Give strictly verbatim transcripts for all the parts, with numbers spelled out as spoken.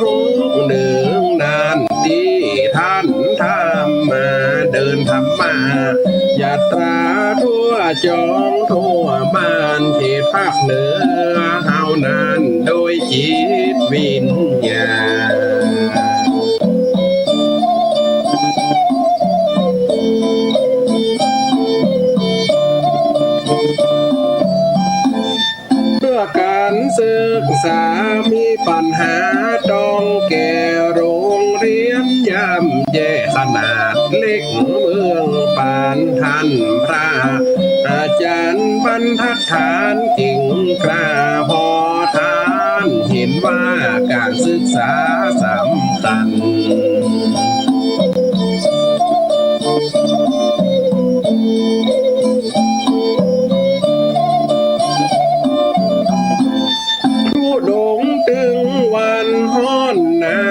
หกเดือนนั้นตี้ต้านทำมา เดินธรรมยาตราทั่วจ๊องทั่วบ้าน เขตภาคเหนือเฮานั้น โดยจิตวิญญาณ เพื่อก๋านศึกษามีปัญหาต้องแก้ โรงเฮียนย่ำแย่ขนาดเล็กเมืองปาน ต้านพระอาจ๋ารย์บรรทัดฐานเก่งกล้า ผ่อต้านหันว่าก๋านศึกษาสำคัญ ทุดงค์ตึงวันฮ้อนหนา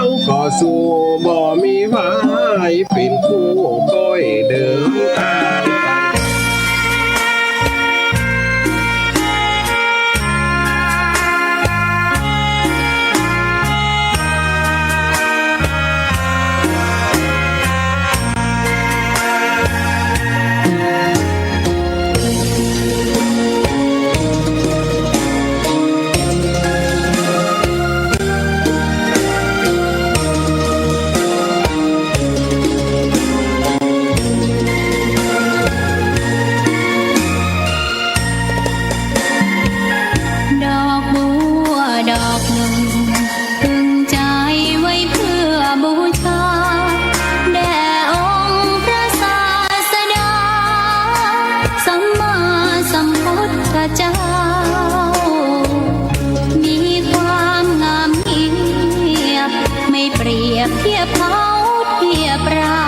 ว ก็สู้บ่มีไหว เป๋นคู่ก้อยเดินตาง ดอกบัวดอกนึ่ง ตึงใจ๋ไว้เปื้อบูชา แด่องค์พระศาสดา สัมมาสัมพุทธเจ้า มีความงามเงียบ ไม่เปรียบเทียบเขาเทียบเรา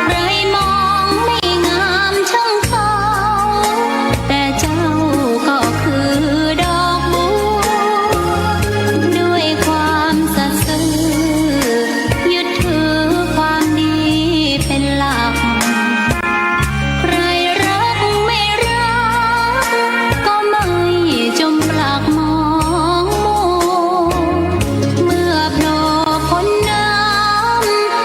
ใครมองไม่งามช่างเขา แต่เจ้าก็คือดอกบัว ด้วยความสัตย์ซื่อ ยึดถือความดีเป็นหลัก ใครรักไม่รัก ก็ไม่จมปลักมองมัว เมื่อโผล่พ้นน้ำ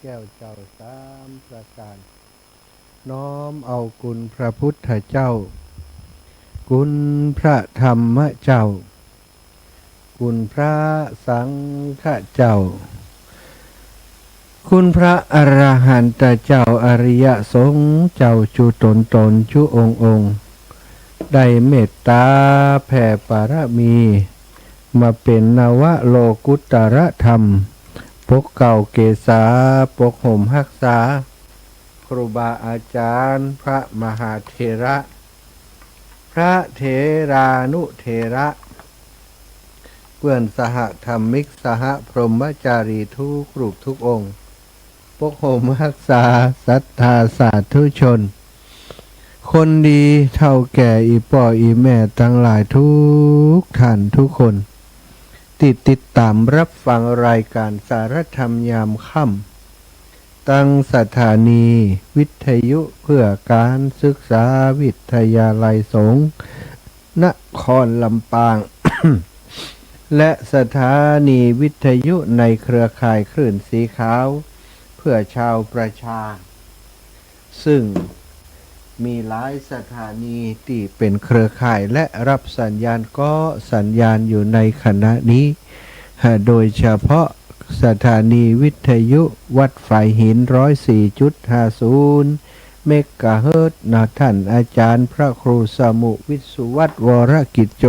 แก้วเจ้าสามประก๋าน น้อมเอาคุณพระพุทธเจ้า คุณพระธรรมเจ้า คุณพระสังฆเจ้า คุณพระอรหันตเจ้า อริยสงฆ์เจ้าจุ๊ต๋นต๋นจุ๊องค์องค์ ได้เมตต๋าแผ่ปารมี มาเป๋นนวโลกุตตรธรรม ปกเกล้าเกศา ปกห่มฮักษา ครูบาอาจ๋ารย์ พระมหาเถระ พระเถรานุเถระ เปื้อนสหธรรมิก สหพรหมจารีทุกรูปทุกองค์ ปกห่มฮักษาศรัทธาสาธุชน คนดีเฒ่าแก่อี่ป้ออี่แม่ตังหลายทุกท่านทุกคน ตี้ติดต๋ามฮับฟังรายก๋านสารธรรมยามค่ำ ตังสถานีวิทยุเพื่อการศึกษาวิทยาลัยสงฆ์นครลำปาง และสถานีวิทยุในเครือข่ายคลื่นสีขาว เพื่อชาวประชา ซึ่งมีหลายสถานีตี้เป๋นเครือข่ายและฮับสัญญาณเกาะสัญญาณอยู่ในขณะนี้ โดยเฉพาะสถานีวิทยุวัดฝายหิน ร้อยสี่จุดห้าศูนย์ เมกะเฮิรตซ์ นะ ท่านอาจ๋ารย์พระครูสมุห์ วิศวัฒน์ วรกิจโจ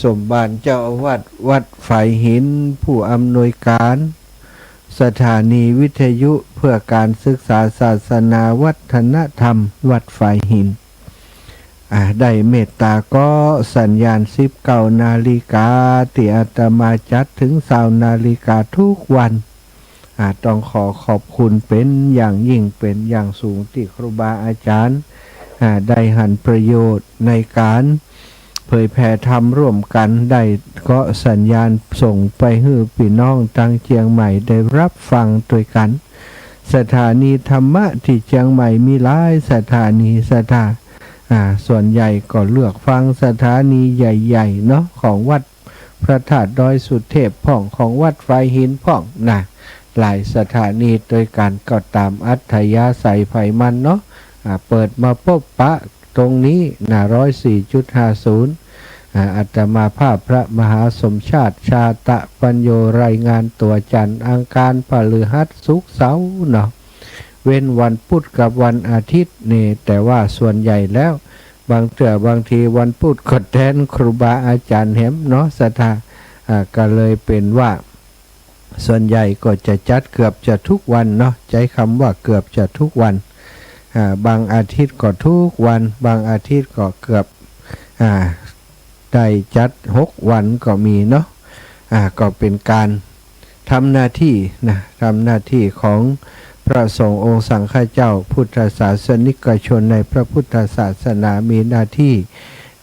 สมภารเจ้าอาวาสวัดฝายหิน ผู้อำนวยก๋านสถานีวิทยุเพื่อการศึกษาศาสนาวัฒนธรรมวัดฝายหิน อ่า ได้เมตต๋าเกาะสัญญาณ สิบเก้านาฬิกา ตี้อาตมาจัดเถิงซาวนาฬิกาทุกวัน อ่า ต้องขอขอบคุณเป๋นอย่างยิ่งเป๋นอย่างสูงตี้ครูบาอาจ๋ารย์ อ่า ได้หันประโยชน์ในก๋านเผยแผ่ธรรมร่วมกั๋น ได้เกาะสัญญาณส่งไปหื้อปี้น้องตังเจียงใหม่ได้ฮับฟังตวยกั๋น สถานีธรรมะตี้เจียงใหม่มีหลายสถานีศรัทธา อ่า ส่วนใหญ่ก็เลือกฟังสถานีใหญ่ๆ เนาะ ของวัดพระธาตุดอยสุเทพพ่อง ของวัดฝายหินพ่องนะ หลายสถานีตวยกั๋น ก็ต๋ามอัธยาศัยใผมันเนาะ อ่า เปิดมาปบปะตรงนี้นะ ร้อยสี่จุดห้าศูนย์ อ่า อาตมาภาพพระมหาสมชาติ ชาตะปัญโญ รายงานตั๋วจันทร์อังคารพฤหัสศุกร์เสาร์เนาะ เว้นวันพุธกับวันอาทิตย์นี่ แต่ว่าส่วนใหญ่แล้ว บางเตื้อบางทีวันพุธก็แตนครูบาอาจ๋ารย์แหมเนาะศรัทธา อ่า ก็เลยเป๋นว่า ส่วนใหญ่ก็จะจัดเกือบจะทุกวันเนาะ ใจ๊กำว่าเกือบจะทุกวัน อ่า บางอาทิตย์ก็ทุกวัน บางอาทิตย์ก็เกือบ อ่า ได้จัดหกวันก็มีเนาะ อ่า ก็เป๋นก๋านทำหน้าตี้นะ ทำหน้าตี้ของพระสงฆ์องค์สังฆเจ้า พุทธศาสนิกชนในพระพุทธศาสนา มีหน้าตี้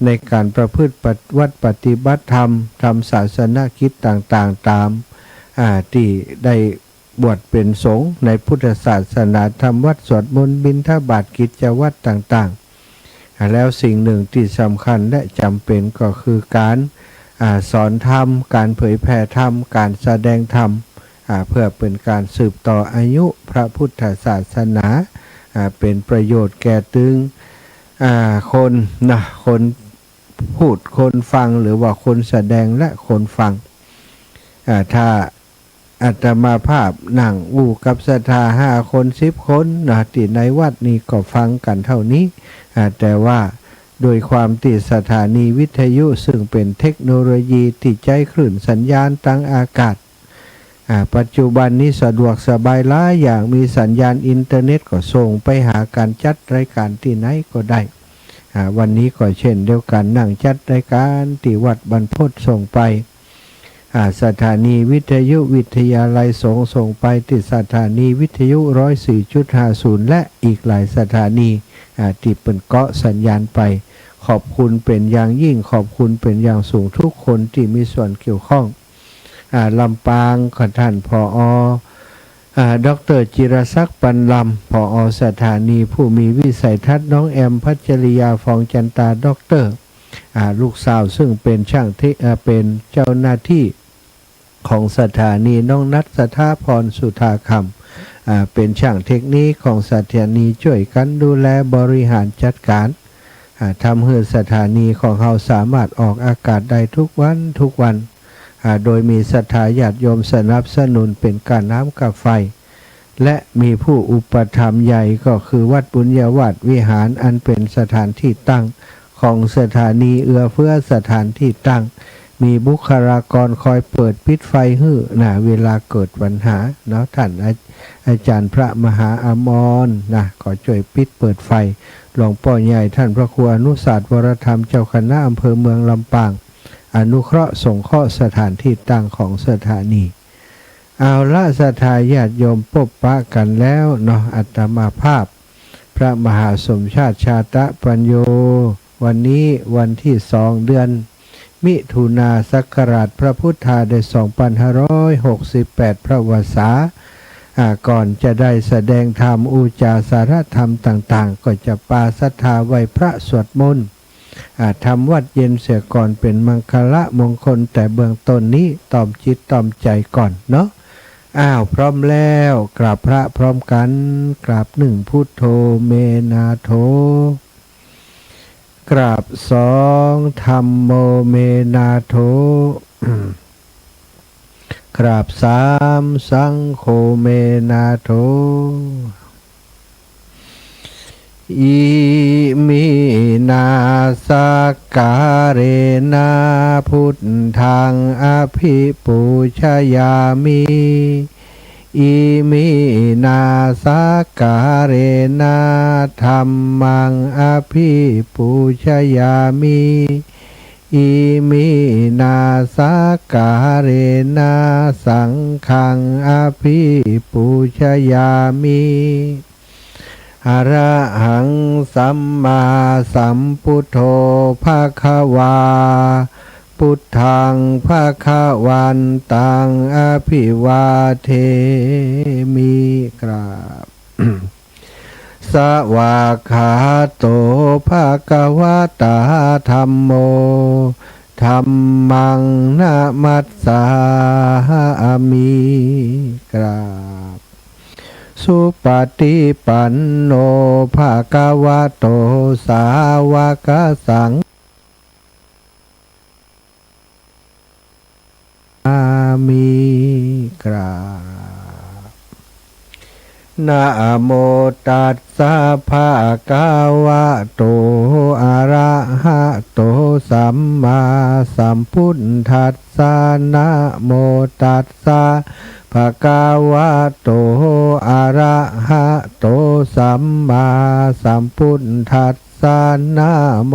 ในก๋านประพฤติปฏิวัติปฏิบัติธรรม ทำศาสนกิจต่างๆ ต๋าม อ่า ตี้ได้บวชเป๋นสงฆ์ในพุทธศาสนา ทำวัตรสวดมนต์บิณฑบาตกิจวัตรต่างๆ อ่า แล้วสิ่งหนึ่งตี้สำคัญและจ๋ำเป๋นก็คือก๋าน อ่า สอนธรรม ก๋านเผยแผ่ธรรม ก๋านแสดงธรรม อ่า เพื่อเป๋นก๋านสืบต่ออายุพระพุทธศาสนา อ่า เป๋นประโยชน์แก่ตึง อ่า คนนะ คนพูด คนฟัง หรือว่าคนแสดงและคนฟัง อ่า ถ้า อาตมาภาพนั่งอู้กับศรัทธาห้าคนสิบคนนะ ตี้ในวัดนี้ก็ฟังกั๋นเต้านี้ อ่า แต่ว่าโดยความตี้สถานีวิทยุซึ่งเป๋นเทคโนโลยีตี้ใจ๊คลื่นสัญญาณตางอากาศ อ่า ปัจจุบันนี้สะดวกสบายหลายอย่าง มีสัญญาณอินเทอร์เน็ตก็ส่งไปหากั๋น จัดรายก๋านตี้ไหนก็ได้ อ่า วันนี้ก็เช่นเดียวกั๋น นั่งจัดรายก๋านตี้วัดบรรพตส่งไป อ่า สถานีวิทยุวิทยาลัยสงฆ์ส่งไปตี้สถานีวิทยุร้อยสี่จุดห้าศูนย์ และอีกหลายสถานี อ่า ตี้เปิ้นเกาะสัญญาณไป ขอบคุณเป๋นอย่างยิ่ง ขอบคุณเป๋นอย่างสูงทุกคนตี้มีส่วนเกี่ยวข้อง อ่า ลำปางก็ท่าน ผอ. อ่า ด็อกเตอร์ จิรศักดิ์ ปันลำ ผอ. สถานี ผู้มีวิสัยทัศน์ น้องแอม พัชริยา ฟองจันตา ด็อกเตอร์ อ่า ลูกสาวซึ่งเป๋นช่างเท อ่า เป๋นเจ้าหน้าตี้ของสถานี น้องนัท สถาพร สุธาค อ่า เป๋นจ้างเทคนิคของสถานีจ้วยกั๋นดูแลบริหารจัดก๋าน อ่า ทำหื้อสถานีของเฮาสามารถออกอากาศได้ทุกวันทุกวัน อ่า โดยมีศรัทธาญาติโยมสนับสนุนเป๋นก้าน้ำก้าไฟ และมีผู้อุปถัมภ์ใหญ่ก็คือวัดบุญญาวาสวิหาร อันเป๋นสถานที่ตั้งของสถานี เอื้อเฟื้อสถานที่ตั้ง มีบุคลากรคอยเปิดปิดไฟหื้อนะ เวลาเกิดปัญหาเนาะ ท่านอา อาจารย์พระมหาอมรนะ ก็จ้วยปิดเปิดไฟ หลวงป้อใหญ่ท่านพระครูอนุสาสน์วรธรรม เจ้าคณะอำเภอเมืองลำปาง อนุเคราะห์สงเคราะห์สถานที่ตั้งของสถานี เอาละ ศรัทธาญาติโยม ปบปะกั๋นแล้วเนาะ อาตมาภาพ พระมหาสมชาติ ชาตะปัญโญ วันนี้วันตี้สอง เดือนมิถุนา ศักราชพระพุทธาได้ สองปันห้าร้อยหกสิบแปด พระวรรษา อ่า ก่อนจะได้แสดงธรรม อุจจาสารธรรมต่างๆ ก็จะปาศรัทธาไหว้พระสวดมนต์ อ่า ทำวัตรเย็นเสียก่อน เป๋นมังคละมงคลแต่เบื้องต้นนี้ ตอมจิตตอมใจ๋ก่อนเนาะ อ้าว พร้อมแล้ว กราบพระพร้อมกั๋น กราบหนึ่ง พุทโธ เม นาโถ กราบสอง ธัมโม เม นาโถ กราบสาม สังโฆ เม นาโถ อิมินา สักการะนะ พุทธัง อภิปูชยามิ อิมินา สักการะนะ ธัมมัง อภิปูชยามิ อิมินา สักการะนะ สังฆัง อภิปูชยามิ อะระหัง สัมมาสัมพุทโธ ภะคะวา พุทธัง ภะคะวันตัง อะภิวาเทมิ กราบ สวากขาโต ภะคะวะตา ธัมโม ธัมมัง นะมัสสามิ กราบ สุปฏิปันโน ภะคะวะโต สาวกสัง สามิ กราบ นะโมตัสสะ ภะคะวะโต อะระหะโต สัมมาสัมพุทธัสสะ นะโมตัสสะ ภะคะวะโต อะระหะโต สัมมาสัมพุทธัสสะ นะโม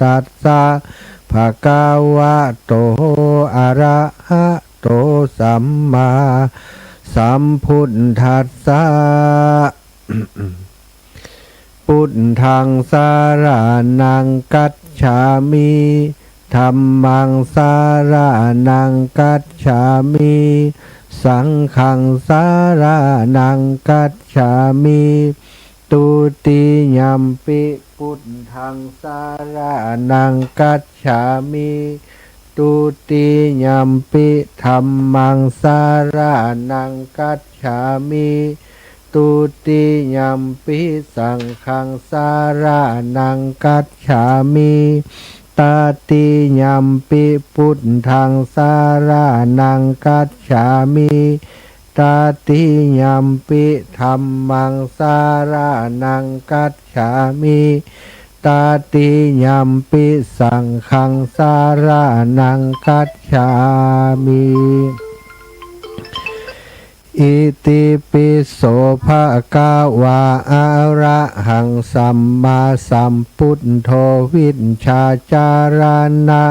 ตัสสะ ภะคะวะโต อะระหะโต สัมมาสัมพุทธัสสะ พุทธัง สะระณัง กัจฉามิ ธัมมัง สะระณัง กัจฉามิ สังฆัง สะระณัง กัจฉามิ ตุติยัมปิ พุทธัง สะระณัง กัจฉามิ ตุติยัมปิ ธัมมัง สะระณัง กัจฉามิ ตุติยัมปิ สังฆัง สะระณัง กัจฉามิ ตติยัมปิ พุทธัง สะระณัง กัจฉามิ ตติยัมปิ ธัมมัง สะระณัง กัจฉามิ ตติยัมปิ สังฆัง สะระณัง กัจฉามิ อิติปิโส ภะคะวา อะระหัง สัมมาสัมพุทโธ วิชชาจารณะ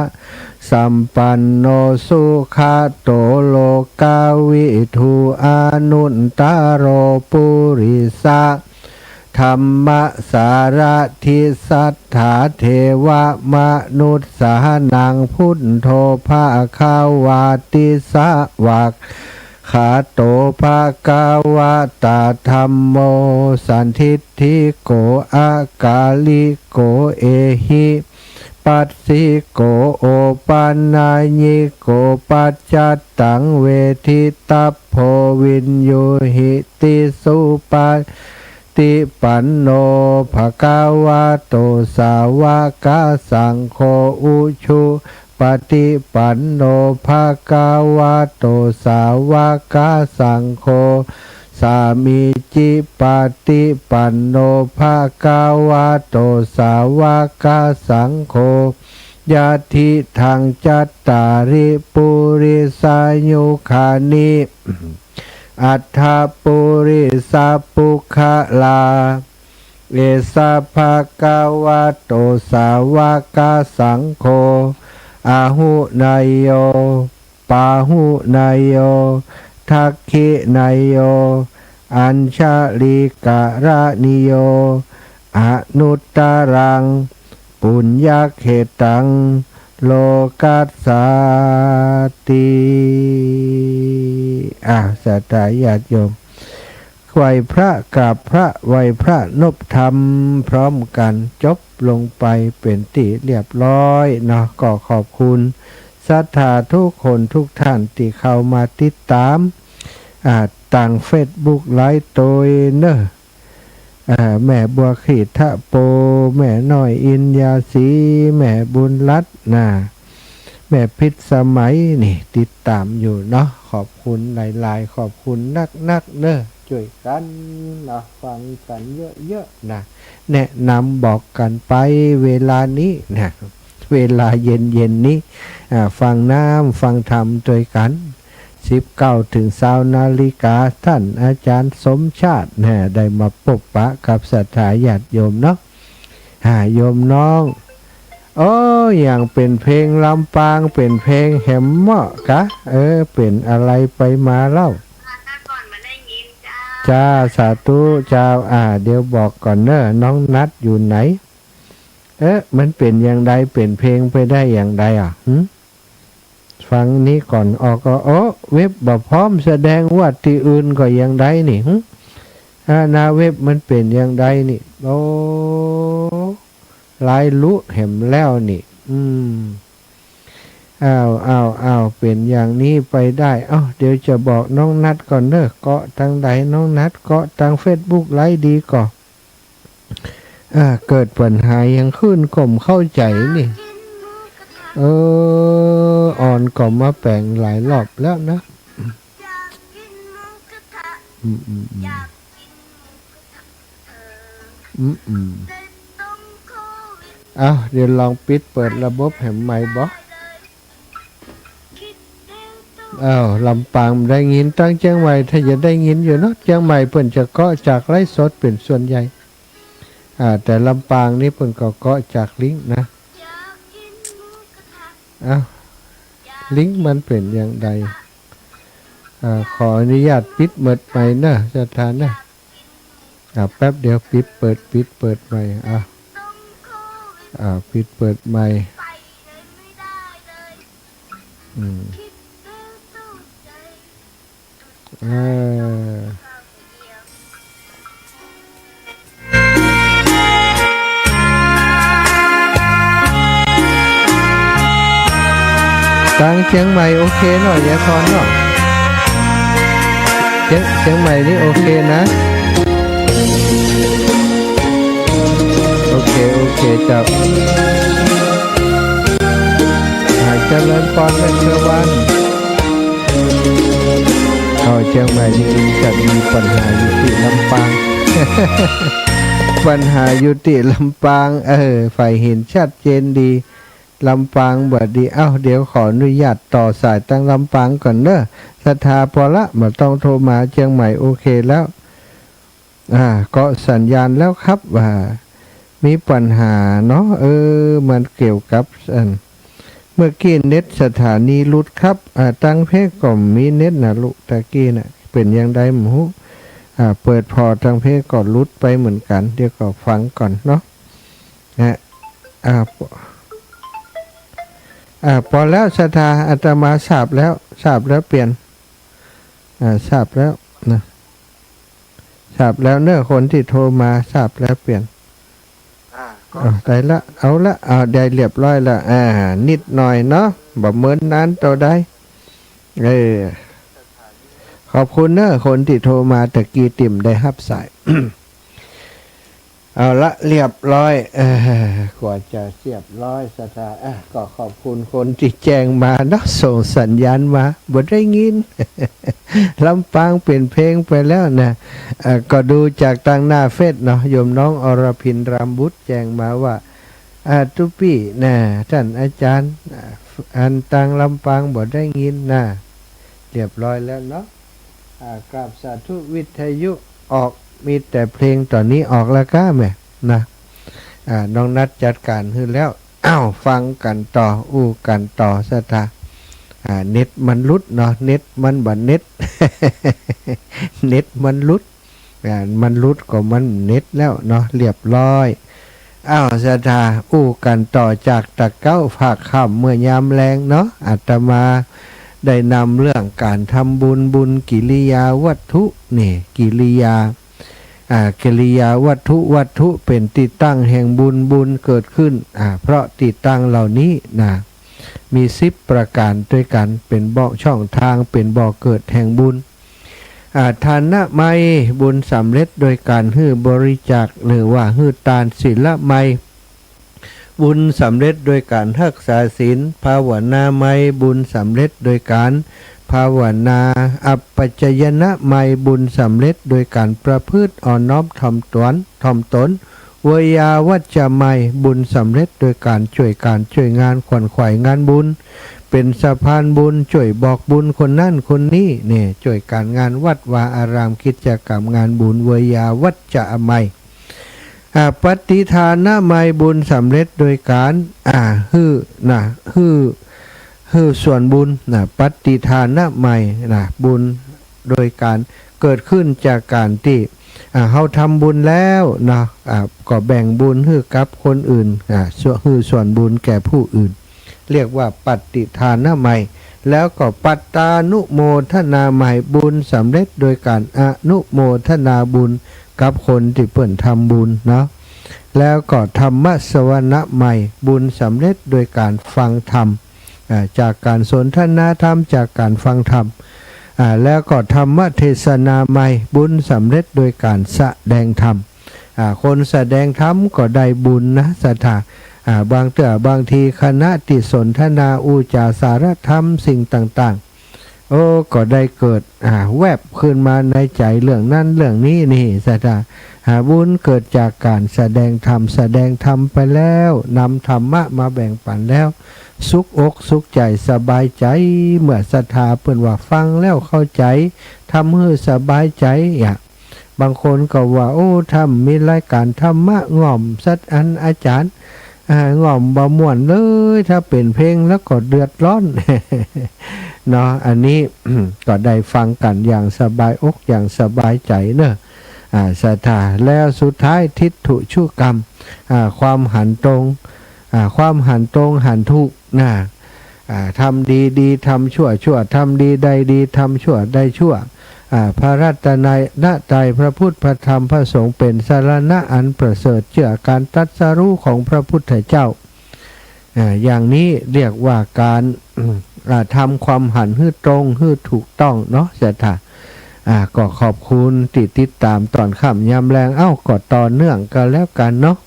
สัมปันโน สุขะโต โลกะวิทู อนุตตะโร ปุริสะ ธัมมะสารถิ สัตถาเทวะมนุสสานัง พุทโธ ภะคะวาติ สะวากขาโต ภะคะวะตา ธัมโม สันทิฏฐิโก อะกาลิโก เอหิ ปัสสิโก โอปันญิโก ปัจจัตตัง เวทิตัพโพ วิญญูหิติสุปา ติปันโน ภะคะวะโต สาวกสังโฆ อุชุปะติปันโน ภะคะวะโต สาวกสังโฆ สามีจิปะติปันโน ภะคะวะโต สาวกสังโฆ ยะถิตัง จัตตาริ ปุริสายุคานิ อัฏฐะ ปุริสะปุคคลา เอสะ ภะคะวะโต สาวกสังโฆ อาหุเนยโย ปาหุเนยโย ทักขิเนยโย อัญชลีกะระณิโย อนุตตรัง ปุญญะเขตัง โลกัสสาติ อ่ะ ศรัทธาญาติโยม ไหว้พระ กราบพระ ไหว้พระนบธรรมพร้อมกั๋น จบลงไปเป๋นตี้เรียบร้อยเนาะ ก็ขอบคุณศรัทธาทุกคนทุกท่านตี้เข้ามาติดต๋าม อ่า ตางเฟซบุ๊กไลฟ์โตยเนาะ อ่า แม่บัวขีทะโป แม่น้อยอินยาสี แม่บุญรัตน์นะ แม่พิษสมัยนี่ติดต๋ามอยู่เนาะ ขอบคุณหลายๆ ขอบคุณนักๆ เนาะ จ้วยกั๋นเนาะ ฟังกั๋นเยอะๆ นะ แนะนำบอกกั๋นไปเวลานี้นะ เวลาเย็นๆ นี้ อ่า ฟังน้ำฟังธรรมตวยกั๋น สิบเก้าเถิงซาวนาฬิกา ต้านอาจ๋ารย์สมชาตินะ ได้มาปบปะกับศรัทธาญาติโยมเนาะ อ่า โยมน้อง โอ้ อย่างเป๋นเพลงลำปาง เป๋นเพลงแหมเมาะกะ เออ เป๋นอะไรไปมาเล่า จ้า สาธุเจ้า อ่า เดี๋ยวบอกก่อนเนาะ น้องนัทอยู่ไหน เอ๊ะ มันเป๋นอย่างใด เป๋นเพลงไปได้อย่างใดอ่ะ หึ ฟังนี้ก่อน ออกก็ โอ้ เว็บบ่พร้อม แสดงว่าตี้อื่นก็ยังได้นี่ หึ อ่า หน้าเว็บมันเป๋นอย่างใดนี่ โอ้ ลายลุแหมแล้วนี่ อืม อ้าว อ้าว อ้าว เป๋นอย่างนี้ไปได้ เอ้า เดี๋ยวจะบอกน้องนัทก่อนเนาะ เกาะตางใด น้องนัท เกาะตางเฟซบุ๊กไลฟ์ดีก่อ อ่า เกิดปัญหาหยังขึ้นก็บ่เข้าใจ๋นี่ เออ ออนก็มาแป๋งหลายรอบแล้วนะ อืม อืม อืม อืม อืม เอ้า เดี๋ยวลองปิดเปิดระบบแหมใหม่บ่ อ้าว ลำปางได้ยิน ตางเจียงใหม่ถ้าจะได้ยินอยู่เนาะ เจียงใหม่เปิ้นจะเกาะจากไลฟ์สดเป๋นส่วนใหญ่ อ่า แต่ลำปางนี่เปิ้นก็เกาะจากลิงก์นะ อ้าว ลิงก์มันเป๋นอย่างใด อ่า ขออนุญาตปิดเมิดใหม่เนาะ ศรัทธาเนาะ อ่า แป๊บเดียว ปิดเปิด ปิดเปิดใหม่ อ่า อ่า ปิดเปิดใหม่ อืม เออ ตางเจียงใหม่โอเคเนาะ ยายพรเนาะ เจียง เจียงใหม่นี่โอเคนะ โอเค โอเค เจ้า อ่า เจริญพร แม่เทวัน อ๋อ เจียงใหม่นี่จะมีปัญหาอยู่ตี้ลำปาง ปัญหาอยู่ตี้ลำปาง เออ ฝ่ายเห็นชัดเจนดี ลำปางบ่ดี เอ้า เดี๋ยวขออนุญาตต่อสายตางลำปางก่อนเนาะ ศรัทธา พอละ บ่ต้องโทรมา เจียงใหม่โอเคแล้ว อ่า เกาะสัญญาณแล้วครับ ว่ามีปัญหาเนาะ เออ มันเกี่ยวกับ อัน เมื่อกี้เน็ตสถานีหลุดครับ อ่า ตางเพจก็มีเน็ตนะลูก ตะกี้น่ะ เป๋นอย่างใดบ่ฮู้ อ่า เปิดผ่อตางเพจก็หลุดไปเหมือนกั๋น เดี๋ยวก็ฟังก่อนเนาะ นะ อ่า ป- อ่า ปอแล้ว ศรัทธา อาตมาสาปแล้ว สาปแล้วเปลี่ยน อ่า สาปแล้วนะ สาปแล้วเนาะ คนตี้โทรมา สาปแล้วเปลี่ยน อ่า ก็ เอา ได้ละ เอาละ เอา ได้เรียบร้อยละ อ่า นิดหน่อยเนาะ บ่เมินนานเต้าใด เออ ขอบคุณเนอะ คนตี้โทรมาตะกี้ตี้บ่ได้ฮับสาย เอาละ เรียบร้อย เออ กว่าจะเรียบร้อย ศรัทธา อ่ะ ก็ขอบคุณคนตี้แจ้งมาเนาะ ส่งสัญญาณมา บ่ได้ยิน ลำปางเปลี่ยนเพลงไปแล้วนะ เอ่อ ก็ดูจากตางหน้าเฟซเนาะ โยมน้องอรพิน รามบุตร แจ้งมาว่า อ่า ตุ๊ปี้นะ ต้านอาจ๋ารย์ อ่า อันตางลำปางบ่ได้ยินนะ เรียบร้อยแล้วเนาะ อ่า กราบสาธุ วิทยุออก มีแต่เพลงต๋อนนี้ออกแล้วก้าแหมนะ อ่า น้องนัดจัดก๋านหื้อแล้ว อ้าว ฟังกั๋นต่อ อู้กั๋นต่อ ศรัทธา อ่า เน็ตมันหลุดเนาะ เน็ตมันบ่เน็ต เน็ตมันหลุด อ่า มันหลุดก็มันเน็ตแล้วเนาะ เรียบร้อย อ้าว ศรัทธา อู้กั๋นต่อจากตะเก๊าภาคค่ำเมื่อยามแลงเนาะ อาตมาได้นำเรื่องก๋านทำบุญ บุญกิริยาวัตถุนี่ กิริยา อ่า กิริยาวัตถุ วัตถุเป๋นตี้ตั้งแห่งบุญ บุญเกิดขึ้น อ่า เพราะตี้ตั้งเหล่านี้นะ มีสิบประก๋านตวยกั๋น เป๋นบ่อ ช่องตาง เป๋นบ่อเกิดแห่งบุญ อ่า ทานมัย บุญสำเร็จโดยก๋านหื้อบริจาค หรือว่าหื้อตาน ศีลมัย บุญสำเร็จโดยก๋านฮักษาศีล ภาวนามัย บุญสำเร็จโดยก๋านภาวนา อัปปะจยนมัย บุญสำเร็จโดยก๋านประพฤติอ่อนน้อมถ่อมต๋น ถ่อมต๋น เวยาวัจจะมัย บุญสำเร็จโดยก๋านจ้วยก๋านจ้วยงาน ขวนขวายงานบุญ เป๋นสะพานบุญ จ้วยบอกบุญคนนั้นคนนี้ เนี่ย จ้วยก๋านงานวัดวาอาราม กิจกรรมงานบุญ เวยาวัจจะมัย อ่า ปฏิทานมัย บุญสำเร็จโดยก๋าน อ่า หื้อ นะ หื้อ หื้อส่วนบุญ นะ ปฏิทานมัย นะ บุญโดยก๋านเกิดขึ้นจากก๋านตี้ อ่า เฮาทำบุญแล้วเนาะ อ่า ก็แบ่งบุญหื้อกับคนอื่น อ่า ส่วน หื้อส่วนบุญแก่ผู้อื่น เรียกว่าปฏิทานมัย แล้วก็ปัตตานุโมทนามัย บุญสำเร็จโดยก๋านอนุโมทนาบุญกับคนตี้เปิ้นทำบุญเนาะ แล้วก็ธัมมสวนะมัย บุญสำเร็จโดยก๋านฟังธรรม อ่า จากก๋านสนทนาธรรม จากก๋านฟังธรรม อ่า แล้วก็ธัมมเทศนามัย บุญสำเร็จโดยก๋านแสดงธรรม อ่า คนแสดงธรรมก็ได้บุญนะ ศรัทธา อ่า บางเตื้อบางทีคณะตี้สนทนาอู้จาสาระธรรมสิ่งต่างๆ โอ้ ก็ได้เกิด อ่า แวบขึ้นมาในใจ๋เรื่องนั้นเรื่องนี้นี่ ศรัทธา อ่า บุญเกิดจากก๋านแสดงธรรม แสดงธรรมไปแล้ว นำธรรมะมาแบ่งปั๋นแล้ว สุขอกสุขใจ๋ สบายใจ๋ เมื่อศรัทธาเปิ้นว่าฟังแล้วเข้าใจ๋ ทำหื้อสบายใจ๋ อ่ะ บางคนก็ว่า โอ้ ถ้ามีรายก๋านธรรมะง่อมสักอันอาจ๋ารย์ อ่า ง่อมบ่ม่วนเลย ถ้าเป๋นเพลงแล้วก็เดือดร้อน เนาะ อันนี้ ก็ได้ฟังกั๋นอย่างสบายอกอย่างสบายใจ๋เนาะ อ่า ศรัทธา แล้วสุดท้าย ทิฏฐิชุกรรม อ่า ความหันตรง อ่า ความหันตรงหันถูกนะ อ่า ทำดีดี ทำชั่วชั่ว ทำดีได้ดี ทำชั่วได้ชั่ว อ่า พระรัตนตรัย พระพุทธ พระธรรม พระสงฆ์ เป๋นสรณะอันประเสริฐ เจื้อก๋านตรัสรู้ของพระพุทธเจ้า อ่า อย่างนี้เรียกว่าก๋าน อ่า ทำความหันหื้อตรง หื้อถูกต้องเนาะ ศรัทธา อ่า ก็ขอบคุณตี้ติดต๋ามต๋อนค่ำยามแลง เอ้า ก็ต่อเนื่องกั๋นแล้วกั๋นเนาะ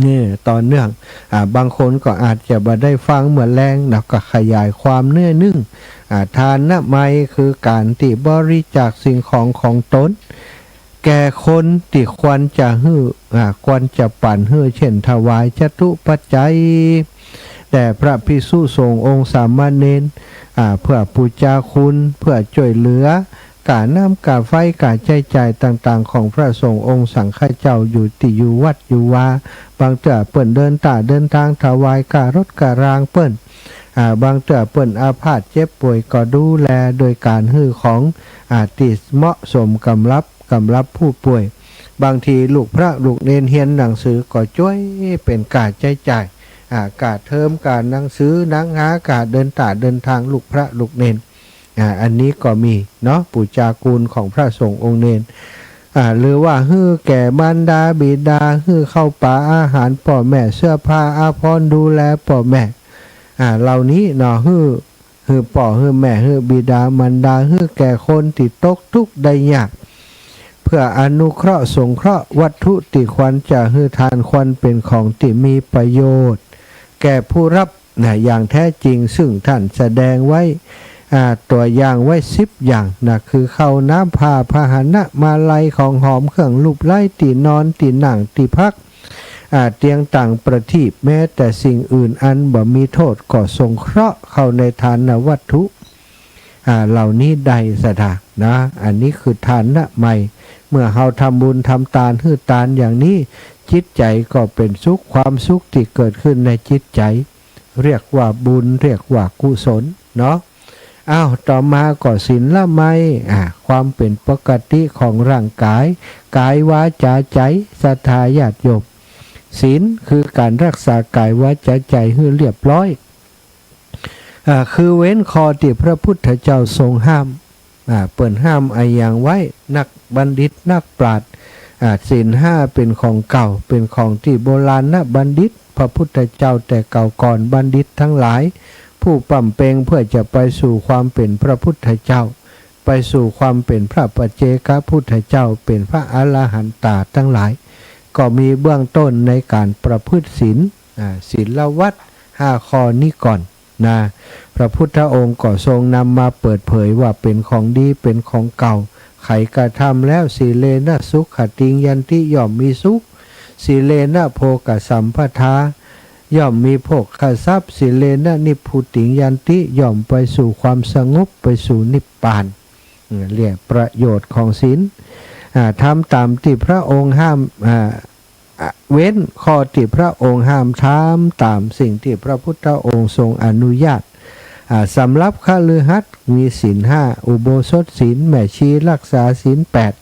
เนี่ย ต่อเนื่อง อ่า บางคนก็อาจจะบ่ได้ฟังเมื่อแลงนะ ก็ขยายความเนื้อนึ่ง อ่า ทานมัย คือก๋านตี้บริจาคสิ่งของของต๋น แก่คนตี้ควรจะหื้อ อ่า ควรจะปั๋นหื้อ เช่น ถวายจตุปัจจัย แด่พระภิกษุสงฆ์องค์สามเณร อ่า เพื่อปู๋จาคุณ เพื่อจ้วยเหลือ ก๋าน้ำก๋าไฟ ก๋าใจ๊จ่ายต่างๆ ของพระสงฆ์องค์สังฆเจ้า อยู่ตี้อยู่วัดอยู่วา บางเตื้อเปิ้นเดินต้าเดินตาง ถวายก๋ารถก๋ารางเปิ้น อ่า บางเตื้อเปิ้นอาพาธเจ็บป่วย ก็ดูแลโดยก๋านหื้อของ อ่า ตี้เหมาะสมก๋ำรับ ก๋ำรับผู้ป่วย บางทีลูกพระลูกเณรเฮียนหนังสือ ก็จ้วยเป๋นก๋าใจ๊จ่าย อ่า ก๋าเทอม ก๋าหนังสือหนังหา ก๋าเดินต้าเดินตางลูกพระลูกเณร อ่า อันนี้ก็มีเนาะ ปู๋จาคุณของพระสงฆ์องค์เณร อ่า หรือว่าหื้อแก่มารดาบิดา หื้อข้าวป๋าอาหารป้อแม่ เสื้อผ้าอาภรณ์ ดูแลป้อแม่ อ่า เหล่านี้เนาะ หื้อ หื้อป้อหื้อแม่ หื้อบิดามารดา หื้อแก่คนตี้ตกทุกข์ได้ยาก เพื่ออนุเคราะห์สงเคราะห์ วัตถุตี้ควรจะหื้อทาน ควรเป๋นของตี้มีประโยชน์แก่ผู้รับนะ อย่างแท้จริง ซึ่งท่านแสดงไว้ อ่า ตั๋วอย่างไว้สิบอย่างนะ คือข้าวน้ำผ้าพาหนะมาลัยของหอมเครื่องลูบไล้ ตี้นอนตี้นั่งตี้พัก อ่า เตียงต่างประทีป แม้แต่สิ่งอื่นอันบ่มีโทษก็สงเคราะห์เข้าในทานวัตถุ อ่า เหล่านี้ได้ศรัทธานะ อันนี้คือทานนะใหม่ เมื่อเฮาทำบุญทำตานหื้อตานอย่างนี้ จิตใจ๋ก็เป๋นสุข ความสุขตี้เกิดขึ้นในจิตใจ๋ เรียกว่าบุญ เรียกว่ากุศลเนาะ อ้าว ต่อมาก็ศีลละไมย อ่า ความเป๋นปกติของร่างกาย กายวาจาใจ๋ ศรัทธาญาติโยม ศีลคือก๋านรักษากายวาจาใจ๋หื้อเรียบร้อย อ่า คือเว้นข้อตี้พระพุทธเจ้าทรงห้าม อ่า เปิ้นห้ามอะหยังไว้ นักบัณฑิตนักปราชญ์ อ่า ศีลห้าเป๋นของเก่า เป๋นของตี้โบราณนะบัณฑิต พระพุทธเจ้าแต่เก่าก่อน บัณฑิตทั้งหลาย ผู้ปำเพ็งเพื่อจะไปสู่ความเป๋นพระพุทธเจ้า ไปสู่ความเป๋นพระปัจเจกพุทธเจ้า เป๋นพระอรหันตาทั้งหลาย ก็มีเบื้องต้นในก๋านประพฤติศีล อ่า ศีลวัตรห้าข้อนี้ก่อนนะ พระพุทธองค์ก็ทรงนำมาเปิดเผยว่าเป๋นของดี เป๋นของเก่า ใผกระทำแล้ว สีเลนะสุขะติงยันติ ย่อมมีสุข สีเลนะโภคสัมปทา ย่อมมีโภคทรัพย์ สีเลนะนิพพุติงยันติ ย่อมไปสู่ความสงบ ไปสู่นิพพาน เรียกประโยชน์ของศีล อ่า ทำต๋ามตี้พระองค์ห้าม อ่า อ่า เว้นข้อตี้พระองค์ห้าม ทำต๋ามสิ่งตี้พระพุทธองค์ทรงอนุญาต อ่า สำหรับคฤหัสถ์มีศีลห้า อุโบสถศีล แม่ชีรักษาศีลแปด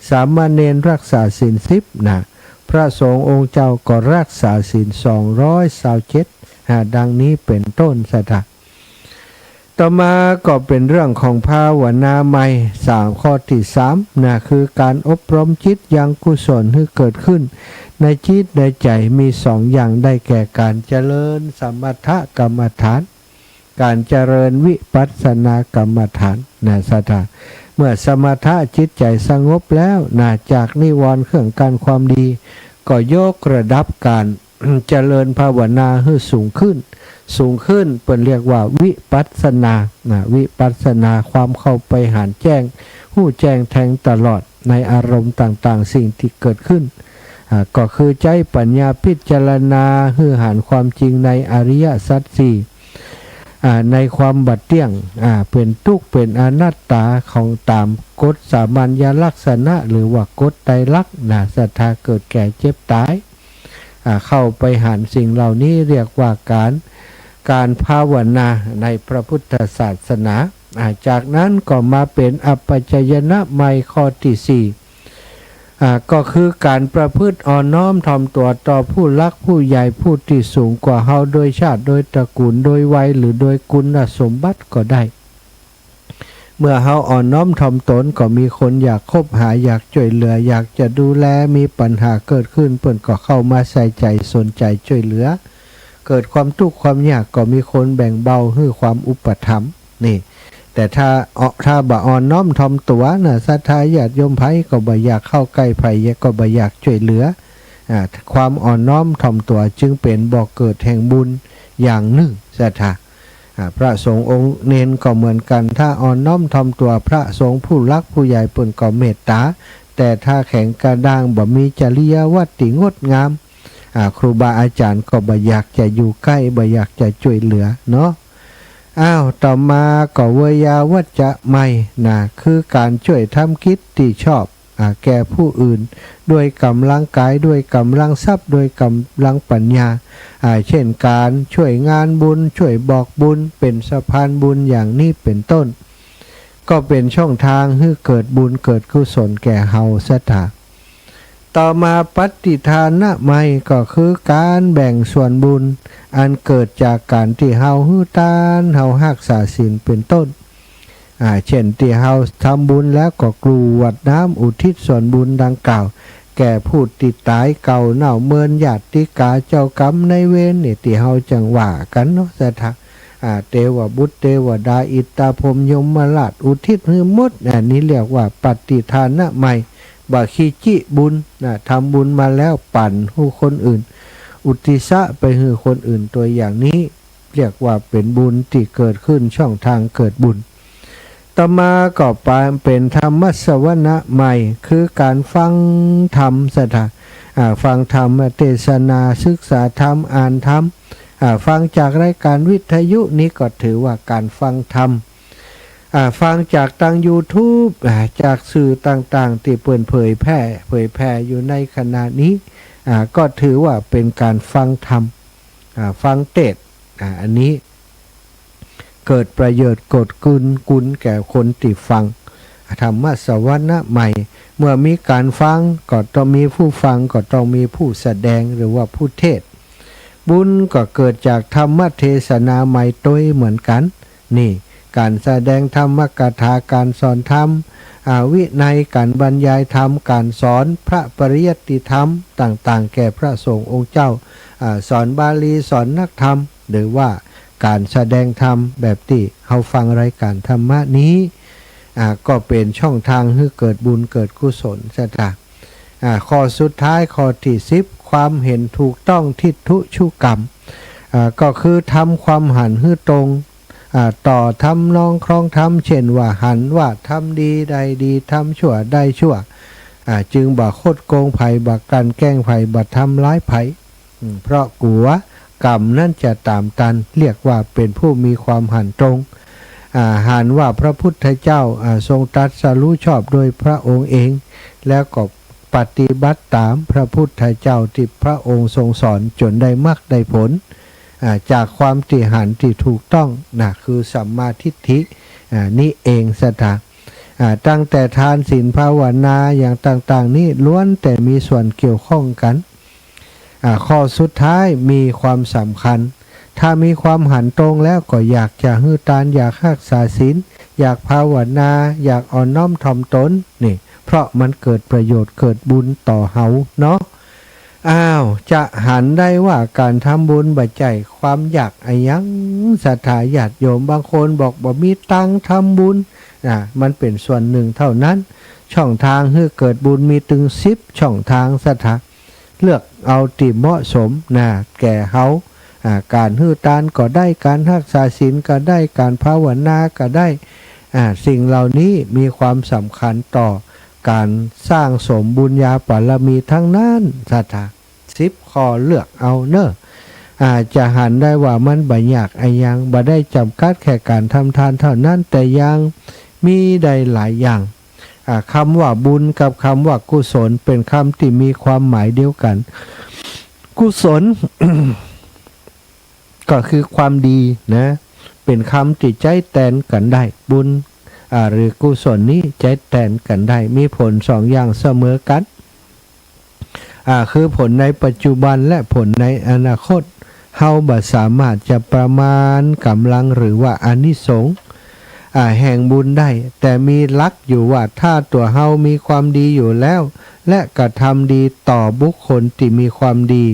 สามเณรรักษาศีลสิบนะ พระสงฆ์องค์เจ้าก็รักษาศีลสองร้อยซาวเจ็ด อ่า ดังนี้เป๋นต้นศรัทธา ต่อมาก็เป๋นเรื่องของภาวนาใหม่ สาม ข้อตี้สามนะ คือก๋านอบรมจิตยังกุศลหื้อเกิดขึ้นในจิตในใจ๋ มีสองอย่าง ได้แก่ก๋านเจริญสมถกรรมฐาน ก๋านเจริญวิปัสสนากรรมฐานนะศรัทธา เมื่อสมถะจิตใจ๋สงบแล้วนะ จากนิวรณ์เครื่องกั้นความดี ก็ยกระดับก๋าน เจริญภาวนาหื้อสูงขึ้น สูงขึ้น เปิ้นเรียกว่าวิปัสสนานะ วิปัสสนา ความเข้าไปหันแจ้ง ฮู้แจ้งแทงตลอดในอารมณ์ต่างๆ สิ่งตี้เกิดขึ้น อ่า ก็คือใจ๊ปัญญาพิจารณาหื้อหันความจริงในอริยสัจสี่ อ่า ในความบ่เตี้ยง อ่า เป๋นตุ๊กข์ เป๋นอนัตตา ของต๋ามกฎสามัญญลักษณะ หรือว่ากฎไตรลักษณ์นะ ศรัทธา เกิดแก่เจ็บต๋าย อ่า เข้าไปหันสิ่งเหล่านี้ เรียกว่าก๋าน ก๋านภาวนาในพระพุทธศาสนา อ่า จากนั้นก็มาเป๋นอัปปจายนะใหม่ ข้อตี้สี่ อ่า ก็คือก๋านประพฤติอ่อนน้อมถ่อมตั๋วต่อผู้หลักผู้ใหญ่ ผู้ตี้สูงกว่าเฮา โดยชาติ โดยตระกูล โดยวัย หรือโดยคุณสมบัติก็ได้ เมื่อเฮาอ่อนน้อมถ่อมตน ก็มีคนอยากคบหา อยากจ้วยเหลือ อยากจะดูแล มีปัญหาเกิดขึ้น เปิ้นก็เข้ามาใส่ใจ๋ สนใจ๋จ้วยเหลือ เกิดความตุ๊กข์ความยาก ก็มีคนแบ่งเบาหื้อความอุปถัมภ์ นี่ แต่ถ้า ถ้าบ่อ่อนน้อมถ่อมตั๋วนะ ศรัทธาญาติโยม ใผก็บ่อยากเข้าใก้ ใผก็บ่อยากจ้วยเหลือ อ่า ความอ่อนน้อมถ่อมตั๋วจึงเป๋นบ่อเกิดแห่งบุญอย่างนึ่ง ศรัทธา อ่า พระสงฆ์องค์เณรก็เหมือนกั๋น ถ้าอ่อนน้อมถ่อมตั๋ว พระสงฆ์ผู้หลักผู้ใหญ่เปิ้นก็เมตต๋า แต่ถ้าแข็งกระด้าง บ่มีจริยวัตรตี้งดงาม อ่า ครูบาอาจ๋ารย์ก็บ่อยากจะอยู่ใก้ บ่อยากจะจ้วยเหลือเนาะ อ้าว ต่อมาก็เวยาวัจจะใหม่นะ คือก๋านจ้วยทำกิจตี้ชอบ อ่า แก่ผู้อื่น ด้วยก๋ำลังกาย ด้วยก๋ำลังทรัพย์ ด้วยก๋ำลังปัญญา อ่า เช่นก๋านจ้วยงานบุญ จ้วยบอกบุญ เป๋นสะพานบุญ อย่างนี้เป๋นต้น ก็เป๋นช่องทางหื้อเกิดบุญเกิดกุศลแก่เฮาศรัทธา ต่อมาปัตติทานะใหม่ ก็คือก๋านแบ่งส่วนบุญ อันเกิดจากก๋านตี้เฮาหื้อตาน เฮาฮักษาศีลเป๋นต้น อ่า เช่นตี้เฮาทำบุญแล้วก็กรวดน้ำอุทิศส่วนบุญดังกล่าว แก่ผู้ตี้ต๋าย เก่าเน่าเมิน ญาติกา เจ้ากรรมนายเวรนี่ ตี้เฮาจั่งว่ากั๋นเนาะ ศรัทธา อ่า เตวบุตร เตวดา อินตาพรหม ยมราช อุทิศหื้อหมด อันนี้เรียกว่าปฏิทานใหม่ บ่าขี้จี้บุญนะ ทำบุญมาแล้วปั๋นหื้อคนอื่น อุทิศไปหื้อคนอื่น ตัวอย่างนี้ เรียกว่าเป๋นบุญตี้เกิดขึ้น ช่องทางเกิดบุญ ต่อมาก็เป๋นธรรมสวนะใหม่ คือก๋านฟังธรรม ศรัทธา อ่า ฟังธรรมเตสนา ศึกษาธรรม อ่านธรรม อ่า ฟังจากรายการวิทยุนี่ก็ถือว่าก๋านฟังธรรม อ่า ฟังจากตางยูทูบ อ่า จากสื่อต่างๆ ตี้เปิ้นเผยแพร่ เผยแพร่อยู่ในขณะนี้ อ่า ก็ถือว่าเป๋นก๋านฟังธรรม อ่า ฟังเตสน์ อ่า อันนี้ เกิดประโยชน์ เกิดกุณ กุณแก่คนตี้ฟัง ธรรมสวนะใหม่ เมื่อมีก๋านฟังก็ต้องมีผู้ฟัง ก็ต้องมีผู้แสดงหรือว่าผู้เตสน์ บุญก็เกิดจากธรรมเตสนาใหม่ตวยเหมือนกั๋น นี่ ก๋านแสดงธรรมกถา ก๋านสอนธรรม อ่า วินัย ก๋านบรรยายธรรม ก๋านสอนพระปริยัติธรรมต่างๆ แก่พระสงฆ์องค์เจ้า อ่า สอนบาลี สอนนักธรรม หรือว่าก๋านแสดงธรรมแบบตี้เฮาฟังรายการธรรมะนี้ อ่า ก็เป๋นช่องทางหื้อเกิดบุญเกิดกุศล ศรัทธา อ่า ข้อสุดท้าย ข้อตี้สิบ ความเห็นถูกต้อง ทิฏฐุชุกรรม อ่า ก็คือทำความหันหื้อตรง อ่า ต่อทำนองครองธรรม เช่นว่าหันว่าทำดีได้ดี ทำชั่วได้ชั่ว อ่า จึงบ่คดโกงใผ บ่กลั่นแกล้งใผ บ่ทำร้ายใผ อืม เพราะกั๋วกรรมนั้นจะต๋ามตัน เรียกว่าเป๋นผู้มีความหันตรง อ่า หันว่าพระพุทธเจ้า อ่า ทรงตรัสรู้ชอบโดยพระองค์เอง แล้วก็ปฏิบัติต๋ามพระพุทธเจ้าตี้พระองค์ทรงสอนจ๋นได้มรรคได้ผล อ่า จากความตี้หันตี้ถูกต้องนะ คือสัมมาทิฏฐิ อ่า นี้เอง ศรัทธา อ่า ตั้งแต่ทาน ศีล ภาวนาอย่างต่างๆ นี้ล้วนแต่มีส่วนเกี่ยวข้องกั๋น อ่า ข้อสุดท้ายมีความสำคัญ ถ้ามีความหันตรงแล้วก็อยากจะหื้อตาน อยากฮักษาศีล อยากภาวนา อยากอ่อนน้อมถ่อมตน นี่ เพราะมันเกิดประโยชน์เกิดบุญต่อเฮาเนาะ อ้าว จะหันได้ว่าก๋านทำบุญบ่ใจ้ความอยากอะหยัง ศรัทธาญาติโยม บางคนบอกบ่มีตังค์ทำบุญ อ่า มันเป๋นส่วนนึ่งเต้านั้น ช่องตางหื้อเกิดบุญมีตึงสิบช่องตาง ศรัทธา เลือกเอาตี้เหมาะสมนะ แก่เฮา อ่า ก๋านหื้อตานก็ได้ ก๋านฮักษาศีลก็ได้ ก๋านภาวนาก็ได้ อ่า สิ่งเหล่านี้มีความสำคัญต่อก๋านสร้างสมบุญญาบารมีตังนั้น ศรัทธา สิบข้อเลือกเอาเน่อ อ่า จะหันได้ว่ามันบ่ยากอะหยัง บ่ได้จ๋ำกัดแค่ก๋านทำตานเต้านั้น แต่ยังมีได้หลายอย่าง อ่า กำว่าบุญกับกำว่ากุศลเป๋นกำตี้มีความหมายเดียวกั๋น กุศล ก็คือความดีนะ เป๋นกำตี้ใจ๊แตนกั๋นได้ บุญ อ่า หรือกุศลนี้ใจ๊แตนกั๋นได้ มีผลสองอย่างเสมอกั๋น อ่า คือผลในปัจจุบันและผลในอนาคต เฮาบ่สามารถจะประมาณก๋ำลังหรือว่าอานิสงส์ อ่า แห่งบุญได้ แต่มีหลักอยู่ว่าถ้าตั๋วเฮามีความดีอยู่แล้ว และกระทำดีต่อบุคคลตี้มีความดี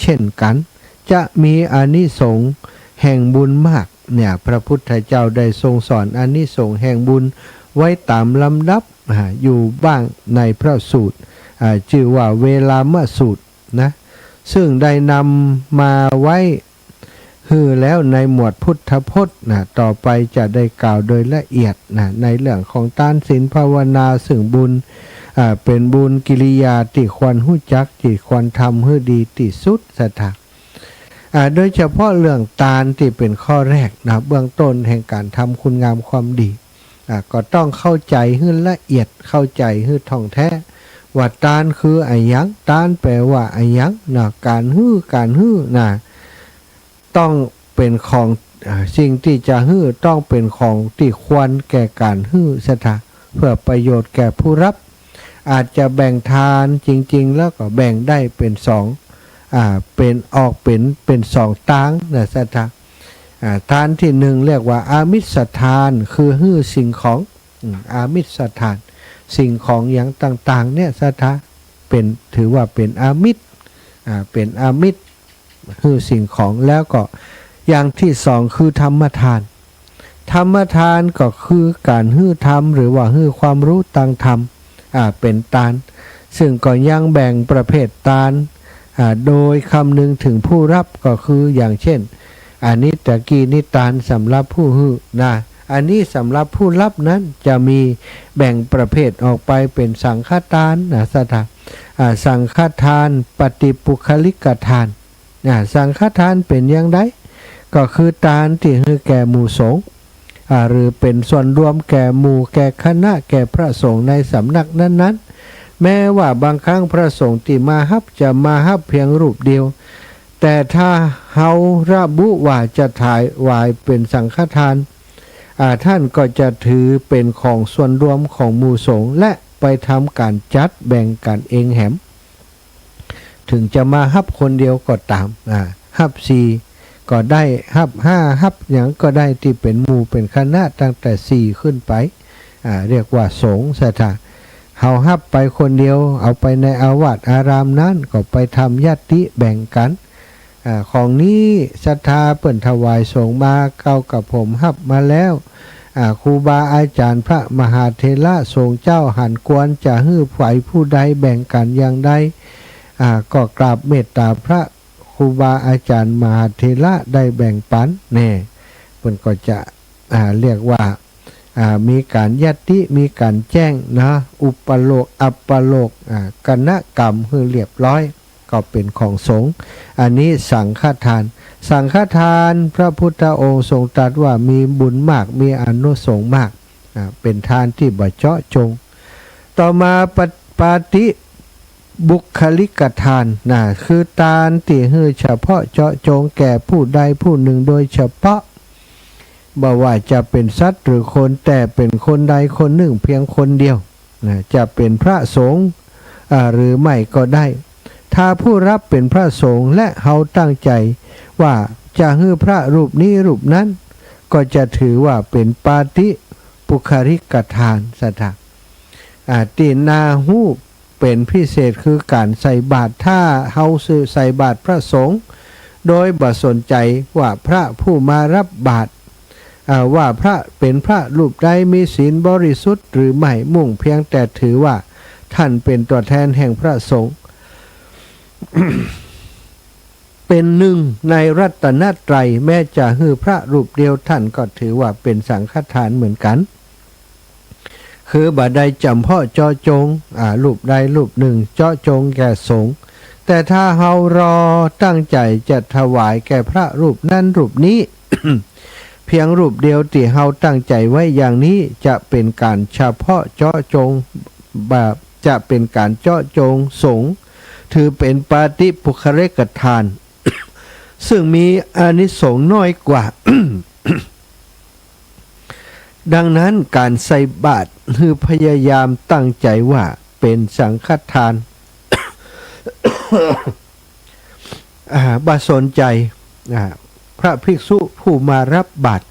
เช่นกั๋น จะมีอานิสงส์แห่งบุญมาก เนี่ย พระพุทธเจ้าได้ทรงสอนอานิสงส์แห่งบุญไว้ต๋ามลำดับ อ่า อยู่บ้างในพระสูตร อ่า จื้อว่าเวลามสูตรนะ ซึ่งได้นำมาไว้หื้อแล้วในหมวดพุทธพจน์นะ ต่อไปจะได้กล่าวโดยละเอียดนะ ในเรื่องของตานศีลภาวนา ซึ่งบุญ อ่า เป๋นบุญกิริยาตี้ควรฮู้จัก ตี้ควรทำหื้อดีตี้สุด ศรัทธา อ่า โดยเฉพาะเรื่องตานตี้เป๋นข้อแรกนะ เบื้องต้นแห่งก๋านทำคุณงามความดี อ่า ก็ต้องเข้าใจ๋หื้อละเอียด เข้าใจ๋หื้อถ่องแท้ ว่าตานคืออะหยัง ตานแปลว่าอะหยังนะ ก๋านหื้อ ก๋านหื้อนะ ต้องเป๋นของ อ่า สิ่งตี้จะหื้อต้องเป๋นของตี้ควรแก่ก๋านหื้อ ศรัทธา เพื่อประโยชน์แก่ผู้รับ อาจจะแบ่งตานจริงๆ แล้วก็แบ่งได้เป๋นสอง อ่า เป๋น ออกเป๋น เป๋นสองตางนะ ศรัทธา อ่า ทานตี้นึ่งเรียกว่าอามิสทาน คือหื้อสิ่งของ อืม อามิสทาน สิ่งของอย่างต่างๆ เนี่ย ศรัทธา เป๋น ถือว่าเป๋นอามิส อ่า เป๋นอามิส หื้อสิ่งของ แล้วก็อย่างตี้สองคือธรรมทาน ธรรมทานก็คือก๋านหื้อธรรม หรือว่าหื้อความฮู้ตางธรรม อ่า เป๋นตาน ซึ่งก็ยังแบ่งประเภทตาน อ่า โดยคำนึงถึงผู้ฮับ ก็คืออย่างเช่น อานี้ตะกี้นี้ตานสำหรับผู้หื้อนะ อานี้สำหรับผู้ฮับนั้นจะมีแบ่งประเภทออกไปเป๋นสังฆทานนะ ศรัทธา อ่า สังฆทาน ปฏิปุคคลิกทาน อ่า สังฆทานเป๋นอย่างใด ก็คือตานตี้หื้อแก่หมู่สงฆ์ อ่า หรือเป๋นส่วนรวมแก่หมู่ แก่คณะ แก่พระสงฆ์ในสำนักนั้นๆ แม้ว่าบางครั้งพระสงฆ์ตี้มาฮับจะมาฮับเพียงรูปเดียว แต่ถ้าเฮาระบุว่าจะถวายเป๋นสังฆทาน อ่า ท่านก็จะถือเป๋นของส่วนรวมของหมู่สงฆ์ และไปทำก๋านจัดแบ่งกั๋นเองแหม ถึงจะมาฮับคนเดียวก็ต๋าม อ่า ฮับสี่ก็ได้ ฮับห้า ฮับหยังก็ได้ ตี้เป๋นหมู่เป๋นคณะตั้งแต่สี่ขึ้นไป อ่า เรียกว่าสงฆ์ ศรัทธา เฮาฮับไปคนเดียว เอาไปในอาวาสอารามนั้น ก็ไปทำยัตติแบ่งกั๋น อ่า ของนี้ศรัทธาเปิ้นถวายสงฆ์มา เก้ากระผมฮับมาแล้ว อ่า ครูบาอาจ๋ารย์พระมหาเถระสงฆ์เจ้าหันควรจะหื้อใผผู้ใดแบ่งกั๋นอย่างใด อ่า ก็กราบเมตต๋าพระครูบาอาจ๋ารย์มหาเถระได้แบ่งปันแน่ เปิ้นก็จะ อ่า เรียกว่า อ่า มีก๋านยัตติ มีก๋านแจ้งนะ อุปโลก อัปโลก อ่า กนกรรมหื้อเรียบร้อย ก็เป๋นของสงฆ์ อานี้สังฆทาน สังฆทานพระพุทธองค์ทรงตรัสว่ามีบุญมาก มีอานิสงส์มาก อ่า เป๋นทานตี้บ่เจาะจง ต่อมาปะ ปาฏิบุคคลิกทานนะ คือตานตี้หื้อเฉพาะเจาะจงแก่ผู้ใดผู้นึ่งโดยเฉพาะ บ่ว่าจะเป๋นสัตว์หรือคน แต่เป๋นคนใดคนนึ่งเพียงคนเดียวนะ จะเป๋นพระสงฆ์ อ่า หรือไม่ก็ได้ ถ้าผู้ฮับเป๋นพระสงฆ์ และเฮาตั้งใจ๋ว่าจะหื้อพระรูปนี้รูปนั้น ก็จะถือว่าเป๋นปาฏิปุคคลิกทาน ศรัทธา อ่า ตี้น่าฮู้เป๋นพิเศษคือก๋านใส่บาตร ถ้าเฮาใส่บาตรพระสงฆ์ โดยบ่สนใจ๋ว่าพระผู้มาฮับบาตร อ่า ว่าพระเป๋นพระรูปใด มีศีลบริสุทธิ์หรือไม่ มุ่งเพียงแต่ถือว่าท่านเป๋นตั๋วแทนแห่งพระสงฆ์ เป๋นนึ่งในรัตนตรัย แม้จะหื้อพระรูปเดียว ท่านก็ถือว่าเป๋นสังฆทานเหมือนกั๋น คือบ่ได้จ๋ำเพาะเจาะจง อ่า รูปใดรูปนึ่งเจาะจงแก่สงฆ์ แต่ถ้าเฮาลอตั้งใจ๋จะถวายแก่พระรูปนั้นรูปนี้ เพียงรูปเดียวตี้เฮาตั้งใจ๋ไว้อย่างนี้ จะเป๋นก๋านเฉพาะเจาะจง บ่ จะเป๋นก๋านเจาะจงสงฆ์ ถือเป๋นปาฏิปุคคลิกทาน ซึ่งมีอานิสงส์น้อยกว่า ดังนั้นก๋านใส่บาตรหื้อพยายามตั้งใจ๋ว่าเป๋นสังฆทาน อ่า บ่สนใจ๋ อ่า พระภิกษุผู้มาฮับบาตร